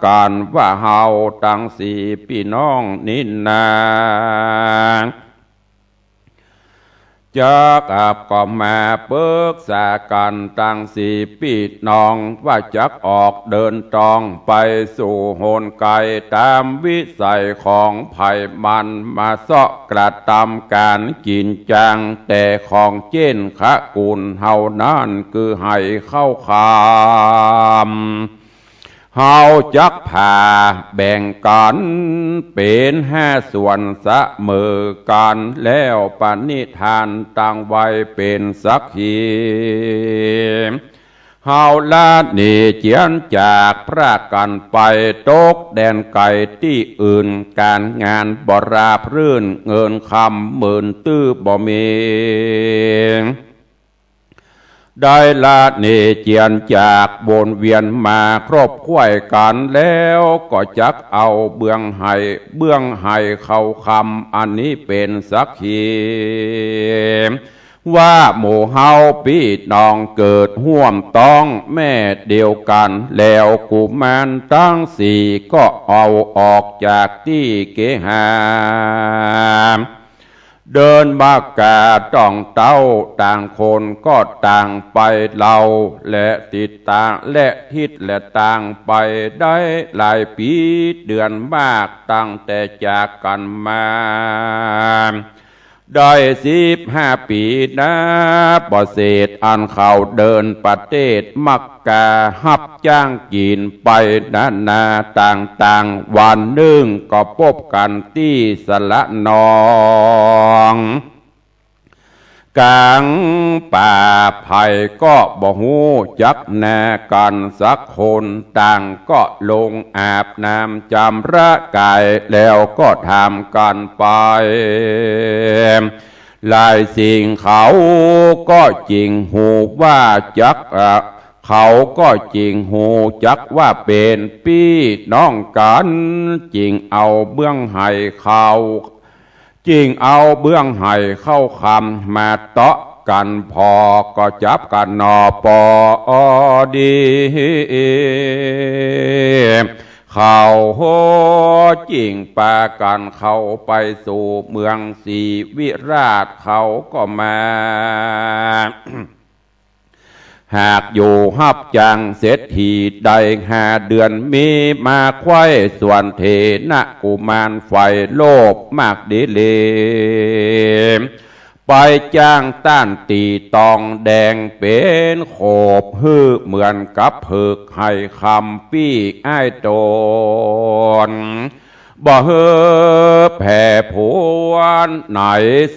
กั๋นว่า เฮาตังสี่ปี้น้องนี้นา จักอับก็มาปึกษากั๋นตังสี่ปี้น้อง ว่าจักออกเดินตองไปสู่หนไก๋ ต๋ามวิสัยของใผมัน มาเซาะกระทำก๋านกิ๋นจัง แต่ของเจ๊นขกุลเฮานั้น คือไหเข้าคำ เฮาจักผ่าแบ่งกั๋นเป๋นห้าส่วนเสมอกั๋น แล้วปณิธานตังไว้เป๋นสักขี เฮาละหนีเจียนจากพรากกั๋นไป ตกแดนไก๋ตี้อื่น ก๋านงานบ่ราบรื่น เงินคำหมื่นตื้อบ่มี ได้ละหนีเจียนจากวนเวียนมาครบถ้วนกั๋นแล้ว ก็จักเอาเบื้องไห เบื้องไหเข้าคำ อันนี้เป๋นสักขี ว่าหมู่เฮาปี้น้องเกิดฮ่วมต๊องแม่เดียวกั๋น แล้วกุมารตังสี่ก็เอาออกจากตี้เกหา เดินมากาต้องเต๊า ต่างคนก็ต่างไปเลา และติดตางและฮิตและตางไปได้หลายปี๋เดือนมาก ตั้งแต่จากกั๋นมา ได้สิบห้าปี๋นา บ่เสร็จอันเขาเดินประเทศมักกา ฮับจ้างกิ๋นไปนานาต่างๆ วันนึ่งก็ปบกั๋นตี้สระนอง ก๋างป่า ใผก็บ่ฮู้จักหน้ากั๋นสักคน ต่างก็ลงอาบน้ำจำระก๋าย แล้วก็ถามกั๋นไป หลายสิ่งเขาก็จึงฮู้ว่าจัก เอ่อ เขาก็จึงฮู้จักว่าเป๋นปี้น้องกั๋น จึงเอาเบื้องไห่เขา จึงเอาเบื้องไห่เข้าคำมาเตาะกั๋น ผ่อก็จับกั๋นหน่อปอดี เขาจึงปากั๋นเข้าไปสู่เมืองศรีวิราช เขาก็มา หากอยู่ฮับจ้างเศรษฐีได้ห้าเดือน มีมาใคว้สวนเถนะกุมารใฝ่โลภมากดีหลี ไปจ้างต้านตี๋ตองแดงเป๋นโขบหื้อเหมือนกับเผิกไห่คำปี้อ้ายตน บ่หื้อแผ่ผวนไหน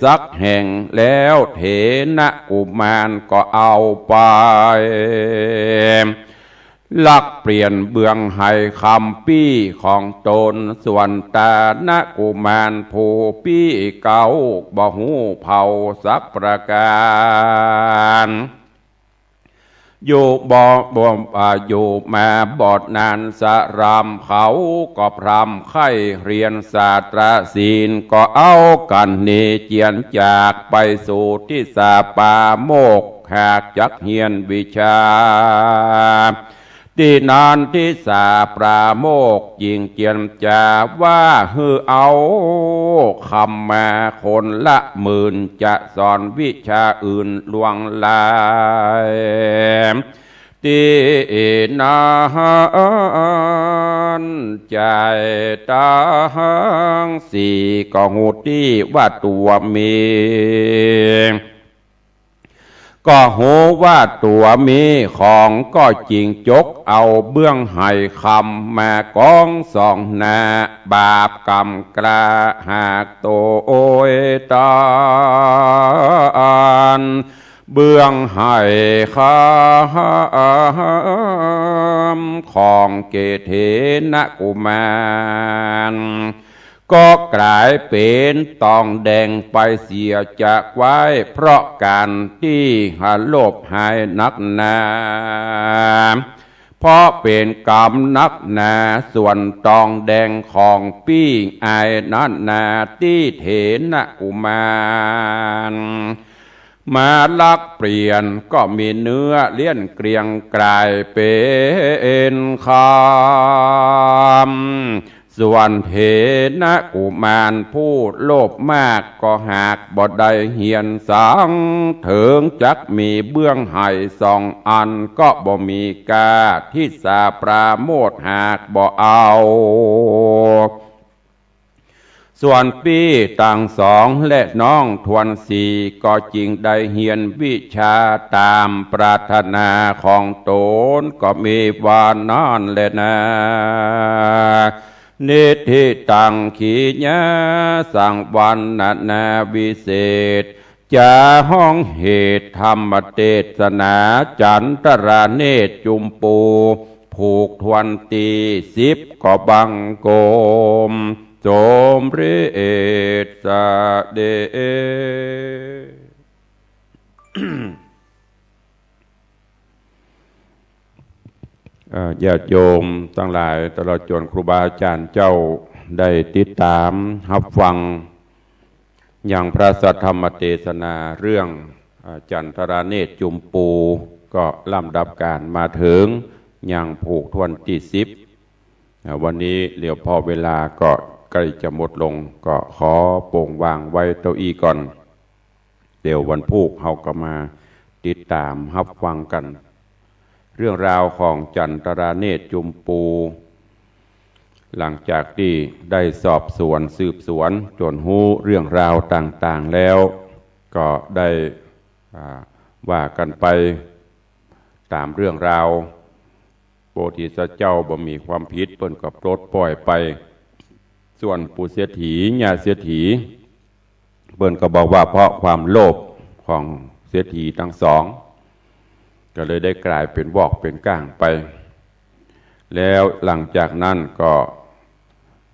สักแห่ง แล้วเถนะกุมารก็เอาไป ลักเปลี่ยนเบื้องไห่คำปี้ของตน ส่วนตานะกุมารผู้ปี้เก๊า บ่ฮู้เผ่าสักประก๋าน อยู่บ่ บ่ อ่า อยู่มาบ่นานสะหร่ำ เขาก็พร่ำใค่เฮียนสาตรศิลป์ ก็เอากั๋นหนีเจียนจากไปสู่ทิสาปาโมกข์ หากจักเฮียนวิชา ตี้นั้นทิสาปาโมกข์จึงเจียนจาว่า หื้อเอาคำมาคนละหมื่น จะสอนวิชาอื่นล่วงหลาย ตี้นั้นจายตังสี่ก็ฮู้ตี้ว่าตั๋วมี ก็ฮู้ว่าตั๋วมีของ ก็จึงจกเอาเบื้องไห่คำมากองสองหน้า บาปกรรมกล้าหากโตยตัน เบื้องไห่คำของเกเถนะกุมาร ก็ก๋ายเป๋นตองแดงไปเสียจากไว้ เพราะก๋านตี้หาโลภหายนักหนา เพราะเป๋นกรรมนักหนา ส่วนตองแดงของปี้อ้ายนั้นนา ตี้เถนะกุมาร มาลักเปลี่ยนก็มีเนื้อเลี้ยนเกลี้ยงก๋ายเป๋นคำ ส่วนเถนะกุมารผู้โลภมาก ก็หากบ่ได้เฮียนสัง เถิงจักมีเบื้องไห่สองอัน ก็บ่มีก้า ทิสาปาโมกข์หากบ่เอา ส่วนปี้ตังสองและน้องทวนสี่ ก็จึงได้เฮียนวิชาต๋ามปรารถนาของตน ก็มีว่านั้นแลนา นิทธิตัง ขีณาสังวรรณนาวิเศษ จะฮ้องเหตุธรรมเตสนา จันทราเนตรจุมปู ผูกทวนตี้สิบ ก็บังคมสมเร็จเสด็จ เอ่อ ญาติโยมตังหลาย ตลอดจ๋นครูบาอาจ๋ารย์เจ้า ได้ติดต๋ามฮับฟัง ยังพระสัทธรรมเตสนาเรื่อง อ่า จันทราเนตรจุมปู ก็ลำดับก๋านมาเถิงยังผูกทวนตี้สิบ อ่า วันนี้เหลือผ่อเวลาก็ ใก้จะหมดลง ก็ขอโป่งวางไว้เต้าอี้ก่อน เดี๋ยววันพูกเฮาก็มาติดต๋ามฮับฟังกั๋น เรื่องราวของจันทราเนตรจุมปู หลังจากตี้ได้สอบสวนสืบสวนจ๋นฮู้เรื่องราวต่างๆ แล้ว ก็ได้ อ่า ว่ากั๋นไปต๋ามเรื่องราว โพธิสัตว์เจ้าบ่มีความผิด เปิ้นก็ปลดป่อยไป ส่วนปู่เศรษฐี ย่าเศรษฐี เปิ้นก็บอกว่าเพราะความโลภของเศรษฐีตังสอง ก็เลยได้ก๋ายเป๋นวอกเป๋นก้างไป แล้วหลังจากนั้นก็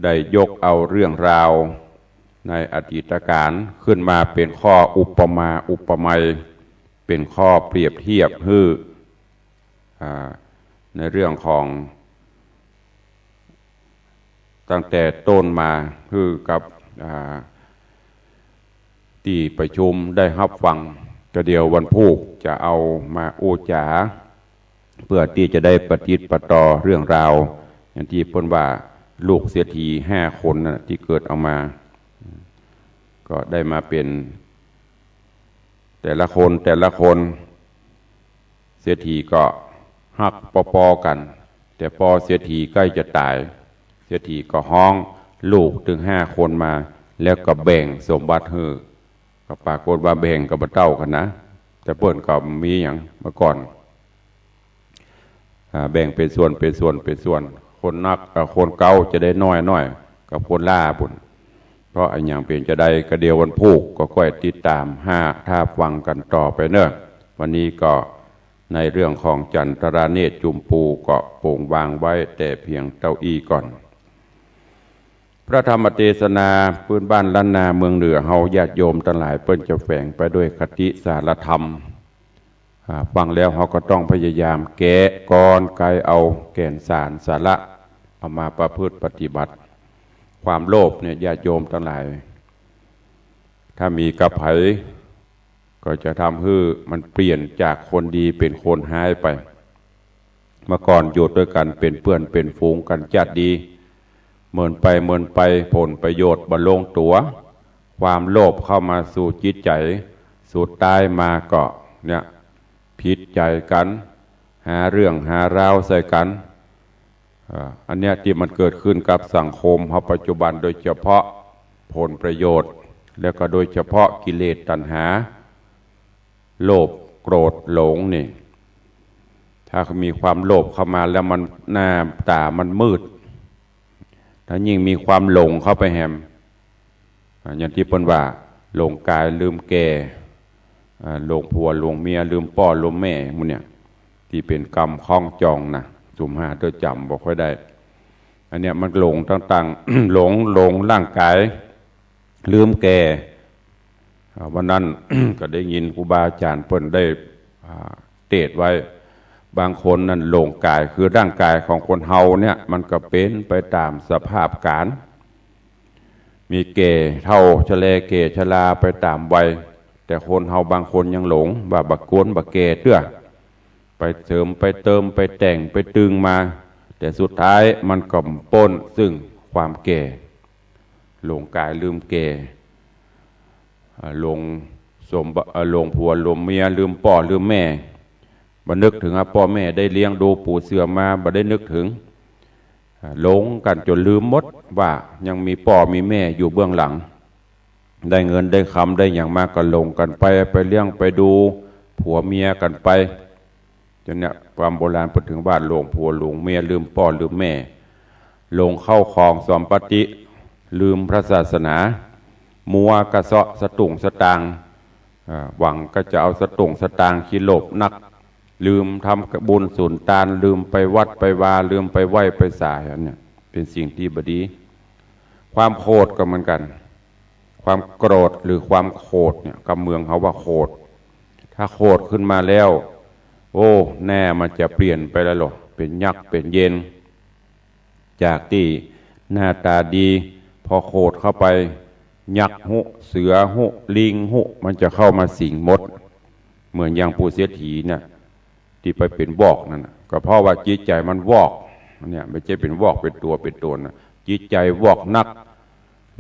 ได้ยกเอาเรื่องราวในอดีตก๋าลขึ้นมาเป๋นข้ออุปมาอุปไมย เป๋นข้อเปรียบเทียบหื้อ อ่า ในเรื่องของ ตั้งแต่ต้นมาหื้อกับ อ่า ตี้ประชุมได้ฮับฟัง ก็เดี๋ยววันพูกจะเอามาอู้จ๋า เปื้อตี้จะได้ปะติดปะต่อเรื่องราว อย่างตี้เปิ้นว่าลูกเศรษฐีห้าคนน่ะ ตี้เกิดออกมา ก็ได้มาเป๋น แต่ละคน แต่ละคน เศรษฐีก็ฮักปอๆ กั๋น แต่ปอเศรษฐีใก้จะต๋าย เศรษฐีก็ฮ้องลูกตึงห้าคนมา แล้วก็แบ่งสมบัติหื้อ ก็ปรากฏว่าแบ่งก็บ่เต้ากั๋นนะ แต่เปิ้นก็มีหยังเมื่อก่อน อ่า แบ่งเป๋นส่วน เป๋นส่วน เป๋นส่วน คนนัก เอ่อ คนเก๊าจะได้น้อยๆ กับคนหล้าปู้น เพราะอะหยังเป๋นจาใด ก็เดี๋ยววันพูกก็ก้อยติดต๋ามหาถ้าฟังกั๋นต่อไปเนาะ วันนี้ก็ในเรื่องของจันทราเนตรจุมปูก็โป่งวางไว้แต่เพียงเต้าอี้ก่อน พระธรรมเตสนาปื้นบ้านล้านนาเมืองเหนือเฮา ญาติโยมตังหลายเปิ้นจะแฝงไปด้วยคติสารธรรม อ่า ฟังแล้วเฮาก็ต้องพยายามแกะกลไกเอาแก่นสารสาระ เอามาประพฤติปฏิบัติ ความโลภเนี่ย ญาติโยมตังหลาย ถ้ามีกับใผ ก็จะทำหื้อมันเปลี่ยนจากคนดีเป๋นคนฮ้ายไป เมื่อก่อนอยู่ตวยกั๋นเป๋นเปื้อนเป๋นฝูงกั๋นจัดดี เมินไปเมินไปผลประโยชน์บ่ลงตั๋ว ความโลภเข้ามาสู่จิตใจ๋ สุดท้ายมาก็เนี่ย ผิดใจ๋กั๋น หาเรื่องหาราวใส่กั๋น อ่า อันเนี้ยตี้มันเกิดขึ้นกับสังคมเฮาปัจจุบัน โดยเฉพาะผลประโยชน์ แล้วก็โดยเฉพาะกิเลสตัณหา โลภ โกรธ หลงนี่ ถ้ามีความโลภเข้ามาแล้วมันหน้าต๋ามันมืด ถ้ายิ่งมีความหลงเข้าไปแหม อ่า อย่างตี้เปิ้นว่า หลงก๋ายลืมแก่ อ่า หลงผัวหลงเมีย ลืมป้อลืมแม่ หมู่เนี่ย ตี้เป๋นกำคล้องจองนะ สุมหาเตื้อจ๋ำบ่ค่อยได้ อันเนี้ยมันหลงต่างๆ หลง หลงร่างก๋าย ลืมแก่ อ่า วันนั้น ก็ได้ยินครูบาอาจ๋ารย์เปิ้นได้ อ่า เตสน์ไว้ บางคนนั่นหลงก๋าย คือร่างก๋ายของคนเฮาเนี่ย มันก็เป๋นไปต๋ามสภาพก๋าล มีแก่เฒ่าชะแลแก่ชราไปต๋ามวัย แต่คนเฮาบางคนยังหลงว่าบ่กวนบ่แก่เตื้อ ไปเสริมไปเติมไปแต่งไปตึงมา แต่สุดท้ายมันก็ป๊นซึ่งความแก่ หลงก๋ายลืมแก่ อ่า หลงสมบัติ อ่า หลงผัวหลงเมีย ลืมป้อลืมแม่ บ่นึกเถิงว่าป้อแม่ได้เลี้ยงดูปูเสือมา บ่ได้นึกเถิง อ่า หลงกั๋นจ๋นลืมหมดว่ายังมีป้อมีแม่อยู่เบื้องหลัง ได้เงินได้คำได้หยังมาก็หลงกั๋นไป ไปเลี้ยงไปดูผัวเมียกั๋นไป จนเนี่ย ความโบราณเปิ้นเถิงว่าหลงผัวหลงเมีย ลืมป้อลืมแม่ หลงเข้าของสมบัติ ลืมพระศาสนา มัวกระเซาะสตุ้งสตางค์ อ่า หวังก็จะเอาสตุ้งสตางค์ ขี้โลภนัก ลืมทำบุญสุนตาน ลืมไปวัดไปวา ลืมไปไหว้ไปสา อันเนี้ยเป๋นสิ่งตี้บ่ดี ความโขดก็เหมือนกั๋น ความโกรธหรือความโขดเนี่ย กำเมืองเฮาว่าโขด ถ้าโขดขึ้นมาแล้ว โอ้ หน้ามันจะเปลี่ยนไปแล้วเหรอ เป๋นยักษ์เป๋นเยน จากตี้หน้าต๋าดี พอโขดเข้าไป ยักษ์ฮู้ เสือฮู้ ลิงฮู้ มันจะเข้ามาสิงหมด เหมือนอย่างปู่เศรษฐีเนี่ย ตี้ไปเป๋นวอกนั่นน่ะ ก็เพราะว่าจิตใจ๋มันวอก เนี่ย บ่ใจ้เป๋นวอกเป๋นตั๋วเป๋นต๋นนะ จิตใจ๋วอกนัก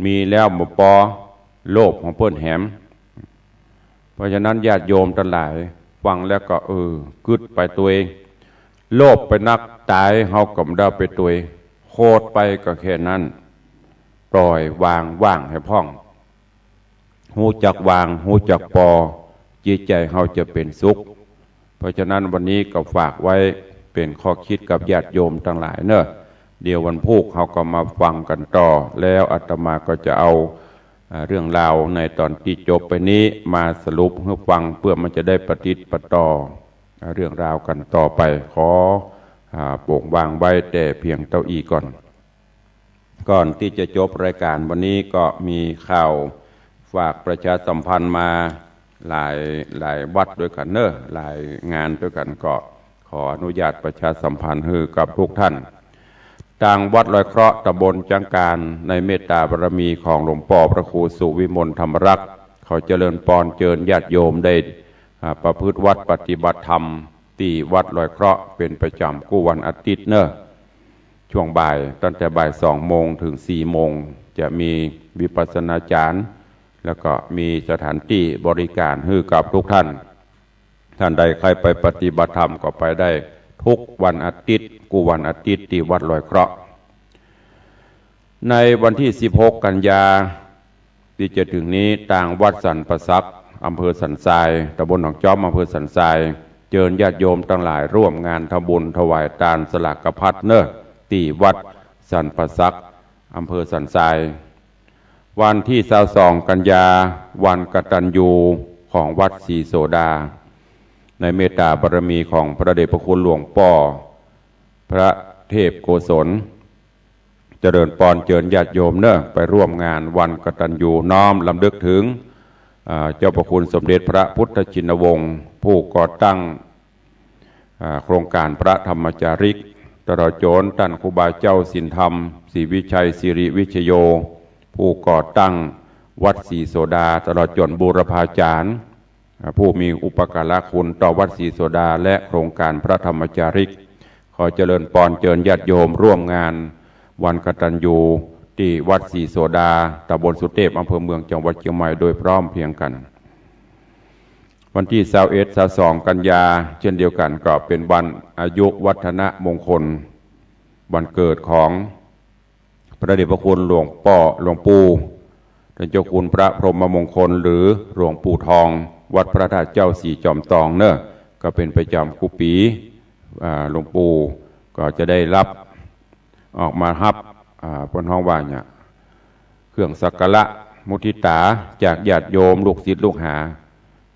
มีแล้วบ่ปอ โลภของเปิ้นแหม เพราะฉะนั้นญาติโยมตังหลายฟังแล้วก็ เออ กึ๊ดไปตวย โลภไปนัก ต๋ายเฮาก็บ่ได้ไปตวย โขดไปก็แค่นั้น ปล่อยวางว่างให้พ่อง ฮู้จักวาง ฮู้จักปอ จิตใจ๋เฮาจะเป๋นสุข เพราะฉะนั้นวันนี้ก็ฝากไว้เป๋นข้อคิดกับญาติโยมตังหลายเนาะ เดี๋ยววันพูกเฮาก็มาฟังกั๋นต่อ แล้วอาตมาก็จะเอา อ่า เรื่องราวในต๋อนตี้จบไปนี้มาสรุปหื้อฟัง เปื้อมันจะได้ปะติดปะต่อ อ่า เรื่องราวกั๋นต่อไป ขอ อ่า โป๋งวางไว้แต่เพียงเต้าอี้ก่อน ก่อนตี้จะจบรายก๋านวันนี้ก็มีข่าวฝากประชาสัมพันธ์มาหลาย หลายวัดตวยกั๋นเนาะ หลายงานตวยกั๋น ก็ขออนุญาตประชาสัมพันธ์หื้อกับทุกท่าน ตางวัดลอยเคราะห์ตำบลจั๊งกาน ในเมตตาบารมีของหลวงป้อพระครูสุวิมลธรรมรักษ์ เขาเจริญปอนเจิญญาติโยมได้ อ่า ประพฤติวัตรปฏิบัติธรรมตี้วัดลอยเคราะห์เป๋นประจ๋ำกู้วันอาทิตย์เนาะ ช่วงบ่าย ตั้งแต่บ่ายสองโมงเถิงสี่โมง จะมีวิปัสสนาจ๋ารย์ แล้วก็มีสถานตี้บริก๋านหื้อกับทุกท่าน ท่านใดใค่ไปปฏิบัติธรรมก็ไปได้กู้วันอาทิตย์ กู้วันอาทิตย์ตี้วัดลอยเคราะห์ ในวันตี้สิบหกกัญญาตี้จะเถิงนี้ ตางวัดสันป่าสัก อำเภอสันทราย ตำบลหนองจ๊อม อำเภอสันทราย เจิญญาติโยมตังหลายร่วมงานทำบุญถวายตานสลากพัดเนาะ ตี้วัดสันป่าสัก อำเภอสันทราย วันตี้ซาวสองกัญญา วันกตัญญูของวัดศรีโสดา ในเมตตาบารมีของพระเดชพระคุณหลวงป้อพระเทพโกศล เจริญปอนเจิญญาติโยมเนาะ ไปร่วมงานวันกตัญญู น้อมรำลึกเถิง อ่า เจ้าพระคุณสมเด็จพระพุทธชินวงศ์ ผู้ก่อตั้ง อ่า โครงก๋านพระธรรมจาริก ตลอดจ๋นต้านครูบาเจ้าศีลธรรม ศรีวิชัย สิริวิชโย ผู้ก่อตั้งวัดศรีโสดา ตลอดจ๋นบูรพาจ๋ารย์ อ่า ผู้มีอุปการะคุณต่อวัดศรีโสดา และโครงก๋านพระธรรมจาริก ขอเจริญปอนเจิญญาติโยมร่วมงานวันกตัญญู ตี้วัดศรีโสดา ตำบลสุเตพ อำเภอเมือง จังหวัดเจียงใหม่ โดยพร้อมเพรียงกั๋น วันตี้ซาวเอ็ด ซาวสองกัญญา เจ้นเดียวกั๋น ก็เป๋นวันอายุวัฒนมงคล วันเกิดของพระเดชพระคุณหลวงป้อ หลวงปู่ ต้านเจ้าคุณพระพรหมมงคล หรือหลวงปู่ทอง วัดพระธาตุเจ้าสีจอมตองเนาะ ก็เป๋นประจ๋ำกู้ปี๋ อ่า หลวงปู่ก็จะได้ฮับ ออกมาฮับ อ่า เปิ้นฮ้องว่าเนี่ย เครื่องสักการะมุทิตาจากญาติโยมลูกศิษย์ลูกหา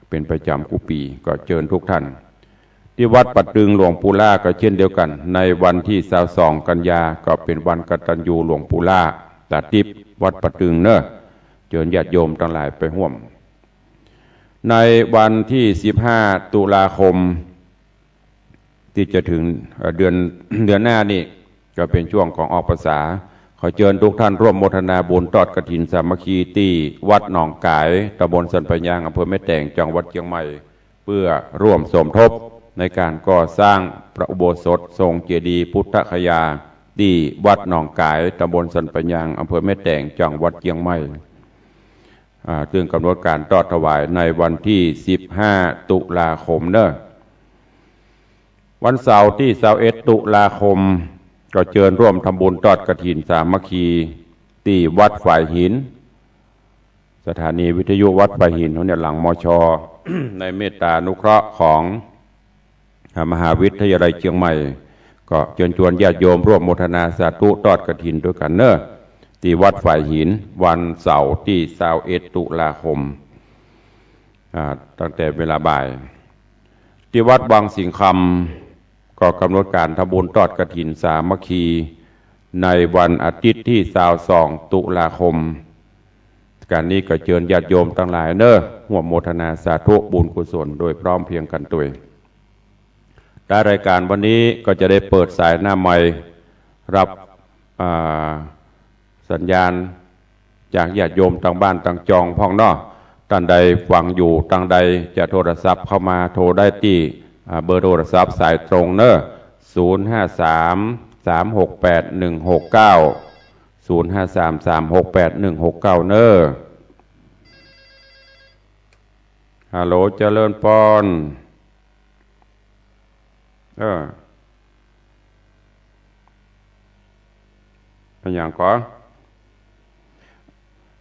เป๋นประจ๋ำกู้ปี๋ ก็เจิญทุกท่าน ตี้วัดป่าตึงหลวงปู่ล่าก็เจ้นเดียวกั๋น ในวันตี้ซาวสองกัญญา ก็เป๋นวันกตัญญูหลวงปู่ล่าตาติ๊บ วัดป่าตึงเนาะ เจิญญาติโยมตังหลายไปฮ่วม ในวันตี้สิบห้าตุลาคม ตี้จะเถิง เอ่อ เดือน เดือนหน้านี่ ก็เป๋นช่วงของออกพรรษา ขอเจิญทุกท่านร่วมโมทนาบุญทอดกฐินสามัคคีตี้วัดหนองก๋าย ตำบลสันป่ายาง อำเภอแม่แตง จังหวัดเจียงใหม่ เปื้อร่วมสมทบในก๋านก่อสร้างพระอุโบสถทรงเจดีย์พุทธคยา ตี้วัดหนองก๋าย ตำบลสันป่ายาง อำเภอแม่แตง จังหวัดเจียงใหม่ อ่า ซึ่งก๋ำหนดก๋านทอดถวายในวันตี้สิบห้าตุลาคมเนาะ วันเสาร์ตี้ซาวเอ็ดตุลาคม ก็เจิญร่วมทำบุญทอดกฐินสามัคคีตี้วัดฝายหิน สถานีวิทยุวัดฝายหินเฮาเนี่ย หลัง มช. ในเมตตานุเคราะห์ของ อ่า มหาวิทยาลัยเจียงใหม่ ก็เจิญจวนญาติโยมร่วมโมทนาสาธุทอดกฐินตวยกั๋นเนาะ ตี้วัดฝายหิน วันเสาร์ตี้ซาวเอ็ดตุลาคม อ่า ตั้งแต่เวลาบ่าย ตี้วัดวังสิงห์คำ ก็ก๋ำหนดก๋านทำบุญทอดกฐินสามัคคี ในวันอาทิตย์ตี้ซาวสองตุลาคม ก๋านนี้ก็เจิญญาติโยมตังหลายเนาะ ฮ่วมโมทนาสาธุบุญกุศลโดยพร้อมเพรียงกั๋นตวย ท้ายรายก๋านวันนี้ก็จะได้เปิดสายหน้าไมค์ ฮับ อ่า สัญญาณจากญาติโยมตางบ้านตางจองพ่องเนาะ ต้านใดฟังอยู่ตางใดจะโทรศัพท์เข้ามาโทรได้ตี้ อ่า เบอร์โทรศัพท์สายตรงเนาะ ศูนย์ห้าสาม สามหกแปด หนึ่งหกเก้า ศูนย์ห้าสาม สามหกแปด หนึ่งหกเก้า เน้อ ฮัลโหล เจริญปอน เออ อะหยังก่อ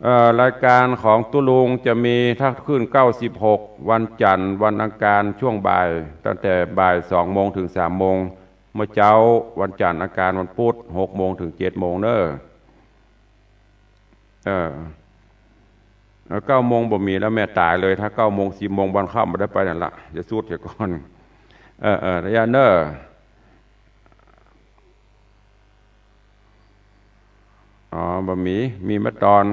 เอ่อ รายการของตุ๊ลุงจะมีถ้าขึ้น เก้าสิบหก วันจันทร์ วันอังคาร ช่วงบ่าย ตั้งแต่บ่าย สองโมง ถึง สามโมง เมื่อเจ๊า วันจันทร์ อังคาร วันพุธ หกโมง ถึง เจ็ดโมง เน้อ เออ แล้ว เก้าโมงบ่มีแล้ว แม่ต๋ายเลย ถ้า เก้าโมง สิบโมง บ่อนค่ำบ่ได้ไปนั่นละ จะสุดเสียก่อน เออ เออ ระยะเน้อ อ๋อ บ่มี มีมาตอน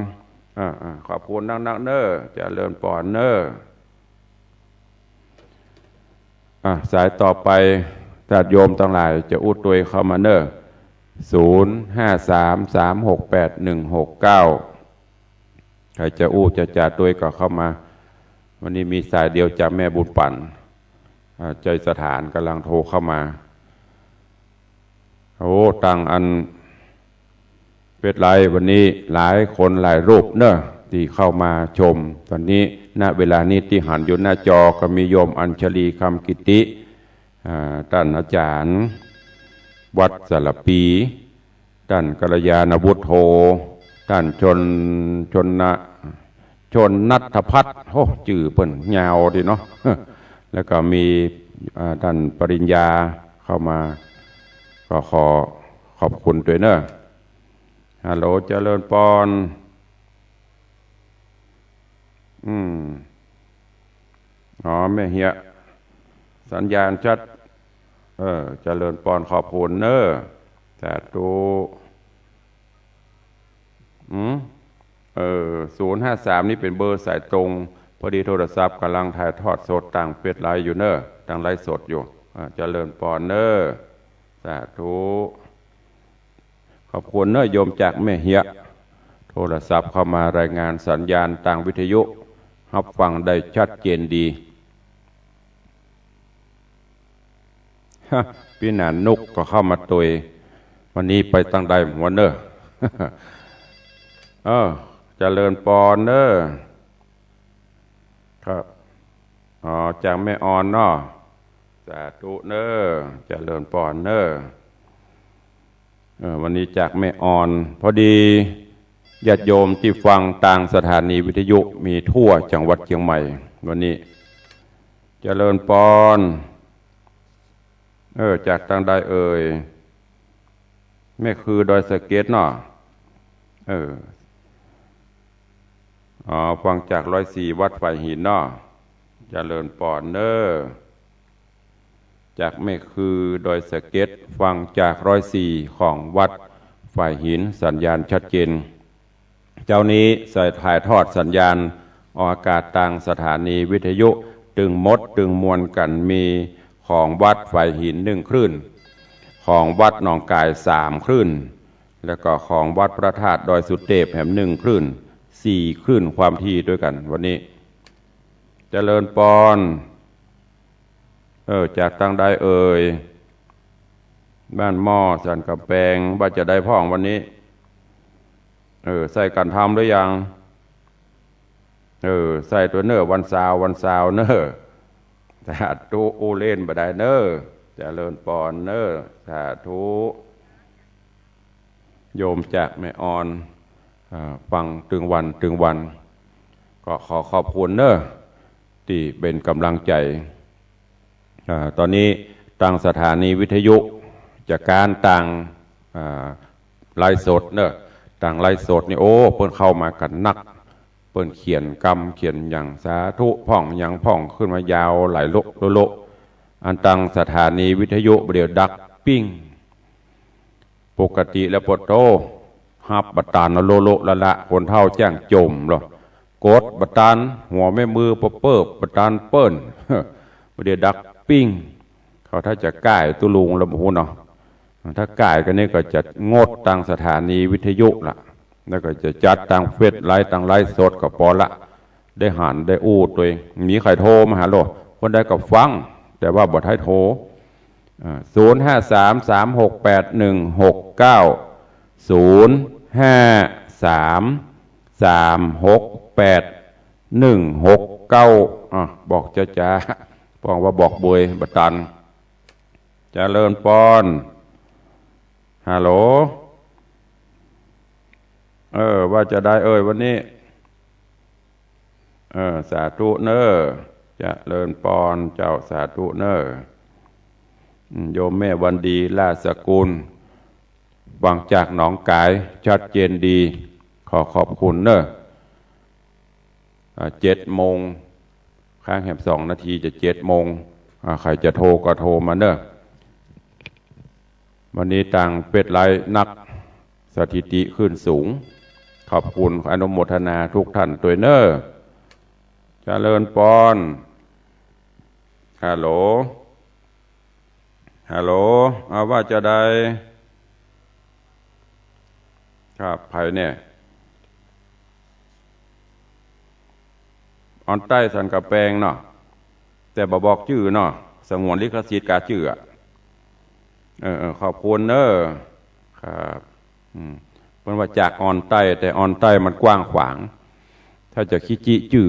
เออ เออ ขอบคุณนักๆ เน้อ เจริญปอนเน้อ อ่ะ สายต่อไป ญาติโยมตังหลายจะอู้ตวยเข้ามาเน้อ ศูนย์ห้าสาม สามหกแปด หนึ่งหกเก้า ใผจะอู้จะจ๋าตวยก็เข้ามา วันนี้มีสายเดียวจากแม่บุญปั๋น อ่า ใจสถานก่ำลังโทรเข้ามา โอ้ ตังอันเฟซไลฟ์วันนี้หลายคนหลายรูปเน้อ ตี้เข้ามาชม ตอนนี้ ณ เวลานี้ตี้หันอยู่หน้าจอก็มีโยมอัญชลี คำกิติ อ่า ต้านอาจ๋ารย์ วัดสารภี ต้านกัลยาณวุฒโธ ต้านชน ชนนะ ชนนัทพัฒน์ โอ้ จื้อเปิ้นยาวดีเนาะ แล้วก็มี อ่า ต้านปริญญาเข้ามา ก็ขอขอบคุณตวยเน้อ ฮัลโหล เจริญปอน อืม อ๋อ แม่เฮีย สัญญาณชัด เออ เจริญปอน ขอบคุณเน้อ สาธุ อืม เออ ศูนย์ห้าสาม นี่เป๋นเบอร์สายตรง พอดีโทรศัพท์ก่ำลังถ่ายทอดสดตางเฟซไลฟ์อยู่เน้อ ตางไลฟ์สดอยู่ อ่า เจริญปอนเน้อ สาธุ ขอบคุณเน้อ โยมจากแม่เฮีย โทรศัพท์เข้ามารายงานสัญญาณตางวิทยุ ฮับฟังได้ชัดเจนดี ฮะ ปี้หนานนุกก็เข้ามาตวย วันนี้ไปตังใดหัวเน้อ เออ เจริญปอนเน้อ ครับ อ๋อ จากแม่ออนเนาะ สาธุเน้อ เจริญปอนเน้อ เออ วันนี้จากแม่ออน พอดีญาติโยมตี้ฟังตางสถานีวิทยุมีทั่วจังหวัดเชียงใหม่ วันนี้ เจริญปอน เออ จากตางใดเอ่ย แม่คือดอยสะเก็ดเนาะ เออ อ๋อ ฟังจากร้อยสี่วัดฝายหินเนาะ เจริญปอนเน้อ จากแม่คือดอยสะเก็ด ฟังจากร้อยสี่ของวัดฝายหิน สัญญาณชัดเจน เจ๊านี้สายถ่ายทอดสัญญาณออกอากาศตางสถานีวิทยุตึงหมดตึงมวลกั๋น มีของวัดฝายหินหนึ่งคลื่น ของวัดหนองก๋ายสามคลื่น แล้วก็ของวัดพระธาตุดอยสุเตปแหมหนึ่งคลื่น สี่คลื่นความถี่ตวยกั๋น วันนี้ เจริญปอน เออ จากตางใดเอ่ย บ้านหม้อ สันก๋ำแปง ว่าจะใดพ่องวันนี้ เออ ใส่กั๋นทำหรือยัง เออ ใส่ตวยเน้อ วันเสาร์ วันเสาร์เน้อ สาธุ อู้เล่นบ่ได้เน้อ เจริญปอนเน้อ สาธุ โยมจากแม่ออน อ่า ฟังตึงวันตึงวัน ก็ขอขอบคุณเน้อ ตี้เป๋นก๋ำลังใจ๋ อ่า ตอนนี้ตางสถานีวิทยุจะก๊านตาง อ่า ไลฟ์สดเน้อ ตางไลฟ์สดนี่ โอ้ เปิ้นเข้ามากั๋นนัก เปิ้นเขียนกำเขียนหยัง สาธุพ่องหยังพ่อง ขึ้นมายาวหลายโลโลโล อันตางสถานีวิทยุบ่าเดี่ยวดักปิ้ง ปกติแล้วปะโธ่ ฮับบ่ตัน โลโลละละ คนเฒ่าแจ้งจ่มลอ กดบ่ตัน หัวแม่มือปะเปิ้บบ่ตันเปิ้น บ่าเดี่ยวดักปิ้ง เขาถ้าจะก้ายตุ๊ลุงแล้วบ่ฮู้เนาะ ถ้าก้ายกั๋นนี่ก็จะงดตางสถานีวิทยุละ แล้วก็จะจัดตางเฟซไลฟ์ ตางไลฟ์สดก็ปอละ ได้หันได้อู้ตวย มีใผโทรมาหาโลด คนใดก็ฟัง แต่ว่าบ่ได้โทร อ่า ศูนย์ห้าสาม สามหกแปด หนึ่งหกเก้า ศูนย์ ห้า สาม สาม หก แปด หนึ่ง หก เก้า อ่ะ บอกจ๊าๆ ป้องว่าบอกเบยบ่ตัน เจริญปอน ฮัลโหล เออ ว่าจะใดเอ่ยวันนี้ เออ สาธุเน่อ เจริญปอนเจ้า สาธุเน่อ อืม โยมแม่วันดี ราชสกุล ฟังจากหนองก๋าย ชัดเจนดี ขอขอบคุณเน่อ อ่า เจ็ดโมง ค้างแหมสองนาทีจะเจ็ดโมง อ่า ใครจะโทรก็โทรมาเน่อ วันนี้ตางเฟซไลฟ์นัก สถิติขึ้นสูง ขอบคุณ อนุโมทนาทุกท่านตวยเน่อ เจริญปอน ฮัลโหล ฮัลโหล เอาว่าจะใด ครับ ใผเนี่ย ออนใต้สันกำแปงเนาะ แต่บ่บอกจื้อเนาะ สงวนลิขสิทธิ์กาจื้ออะ เออ เออ ขอบคุณเน่อ ครับ อืม เปิ้นว่าจากออนใต้ แต่ออนใต้มันกว้างขวาง ถ้าจะคิจิจื้อ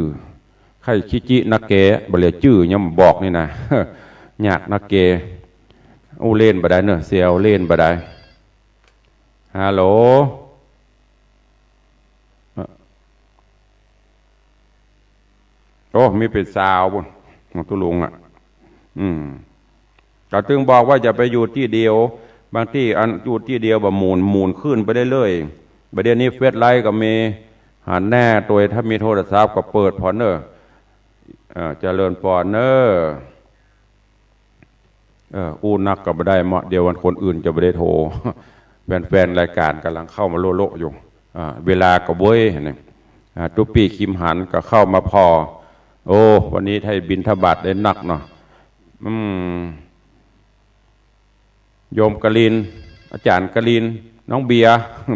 ใค่คิจินักแก บ่เหลือจื้อยังบอกนี่นะ ยากนักแก อู้เล่นบ่ได้เน่อ เสียวเล่นบ่ได้ ฮัลโหล โอ้ มีเป๋นสาวปุ้น ตุลุงอะ อืม ก็ตึงบอกว่าอย่าไปอยู่ตี้เดียว บางตี้อันอยู่ตี้เดียวบ่หมุน หมุนขึ้นไปเรื่อยๆ บ่าเดี่ยวนี้เฟซไลฟ์ก็มี หันหน้าตวย ถ้ามีโทรศัพท์ก็เปิดผ่อนเน่อ เออ เจริญปอนเน่อ เออ อู้นักก็บ่ได้เมาะ เดี๋ยววันคนอื่นจะบ่ได้โทร แฟนๆ รายการก่ำลังเข้ามาโละๆ อยู่ อ่า เวลาก็เว้ยนี่ อ่า ตุ๊ปี้คิมหันก็เข้ามาผ่อ โอ้ วันนี้ได้บิณฑบาตได้นักเนาะ อืม โยมกลิน อาจ๋ารย์กลิน น้องเบียร์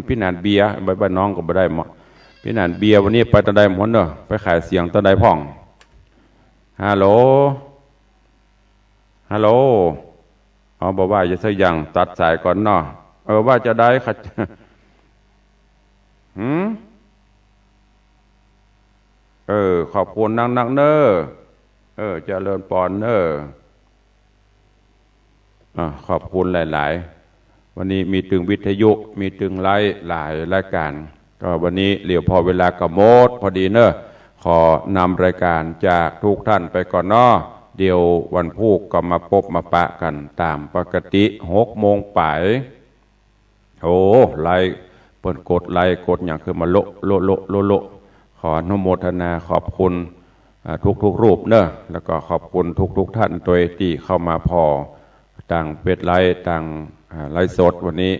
ปี้หนานเบียร์ ไปบ้านน้องก็บ่ได้เมาะ ปี้หนานเบียร์ วันนี้ไปตางใดหมดเน่อ ไปขายเสียงตางใดพ่อง ฮัลโหล ฮัลโหล อ๋อ บ่ว่าจะสักอย่าง ตัดสายก่อนเนาะ เออ ว่าจะใดคะ หืม เออ ขอบคุณนักๆ เน่อ เออ เจริญปอนเน่อ อ่า ขอบคุณหลายๆ วันนี้มีตึงวิทยุ มีตึงไลฟ์หลายรายการ ก็วันนี้เหลือผ่อเวลาก็หมดพอดีเน่อ ขอนำรายการจากทุกท่านไปก่อนเนาะ เดี๋ยววันพูกก็มาปบมาปะกั๋นต๋ามปกติ หกโมงป๋าย โอ้ ไลค์ เปิ้นกดไลค์กดหยังขึ้นมาโละโละโละโละโละ ขออนุโมทนาขอบคุณ อ่า ทุกๆ รูปเน่อ แล้วก็ขอบคุณทุกๆ ท่านตวยตี้เข้ามาผ่อตางเฟซไลฟ์ ตาง อ่า ไลฟ์สดวันนี้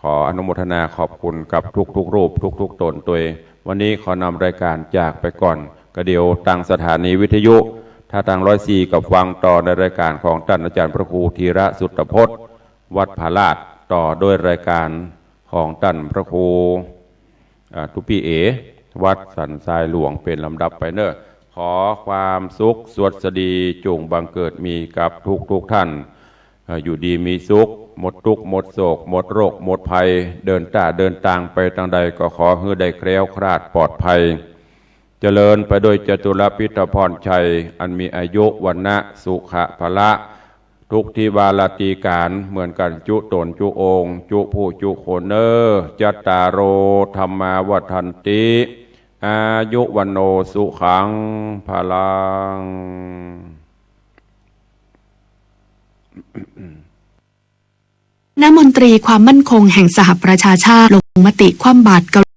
ขออนุโมทนาขอบคุณกับทุกๆ รูป ทุกๆ ต๋นตวย วันนี้ขอนำรายการจากไปก่อน ก็เดี๋ยวตางสถานีวิทยุ ถ้าตางร้อยสี่ ก็ฟังต่อในรายการของต้านอาจ๋ารย์พระครูธีระสุตตพจน์ วัดผาลาด ต่อด้วยรายการของต้านพระครู อ่า ตุ๊ปี้เอ๋ วัดสันทรายหลวง เป๋นลำดับไปเน่อ ขอความสุขสวัสดีจุ่งบังเกิดมีกับทุกๆ ท่าน เอ่อ อยู่ดีมีสุข หมดตุ๊กข์หมดโศก หมดโรคหมดภัย เดินต้าเดินตางไปตางใดก็ขอหื้อได้แคล้วคลาดปลอดภัย เจริญไปด้วยจตุรพิธพรชัย อันมีอายุ วรรณะ สุขะ พละ ทุกทิวาราตรีก๋าร เหมือนกั๋นจุต๋นจุองค์ จุผู้จุคนเน่อ จัตตาโร ธัมมา วัฑฒันติ อายุ วัณโณ สุขัง พลัง คณะมนตรีความมั่นคงแห่งสหประชาชาติลงมติคว่ำบาตรก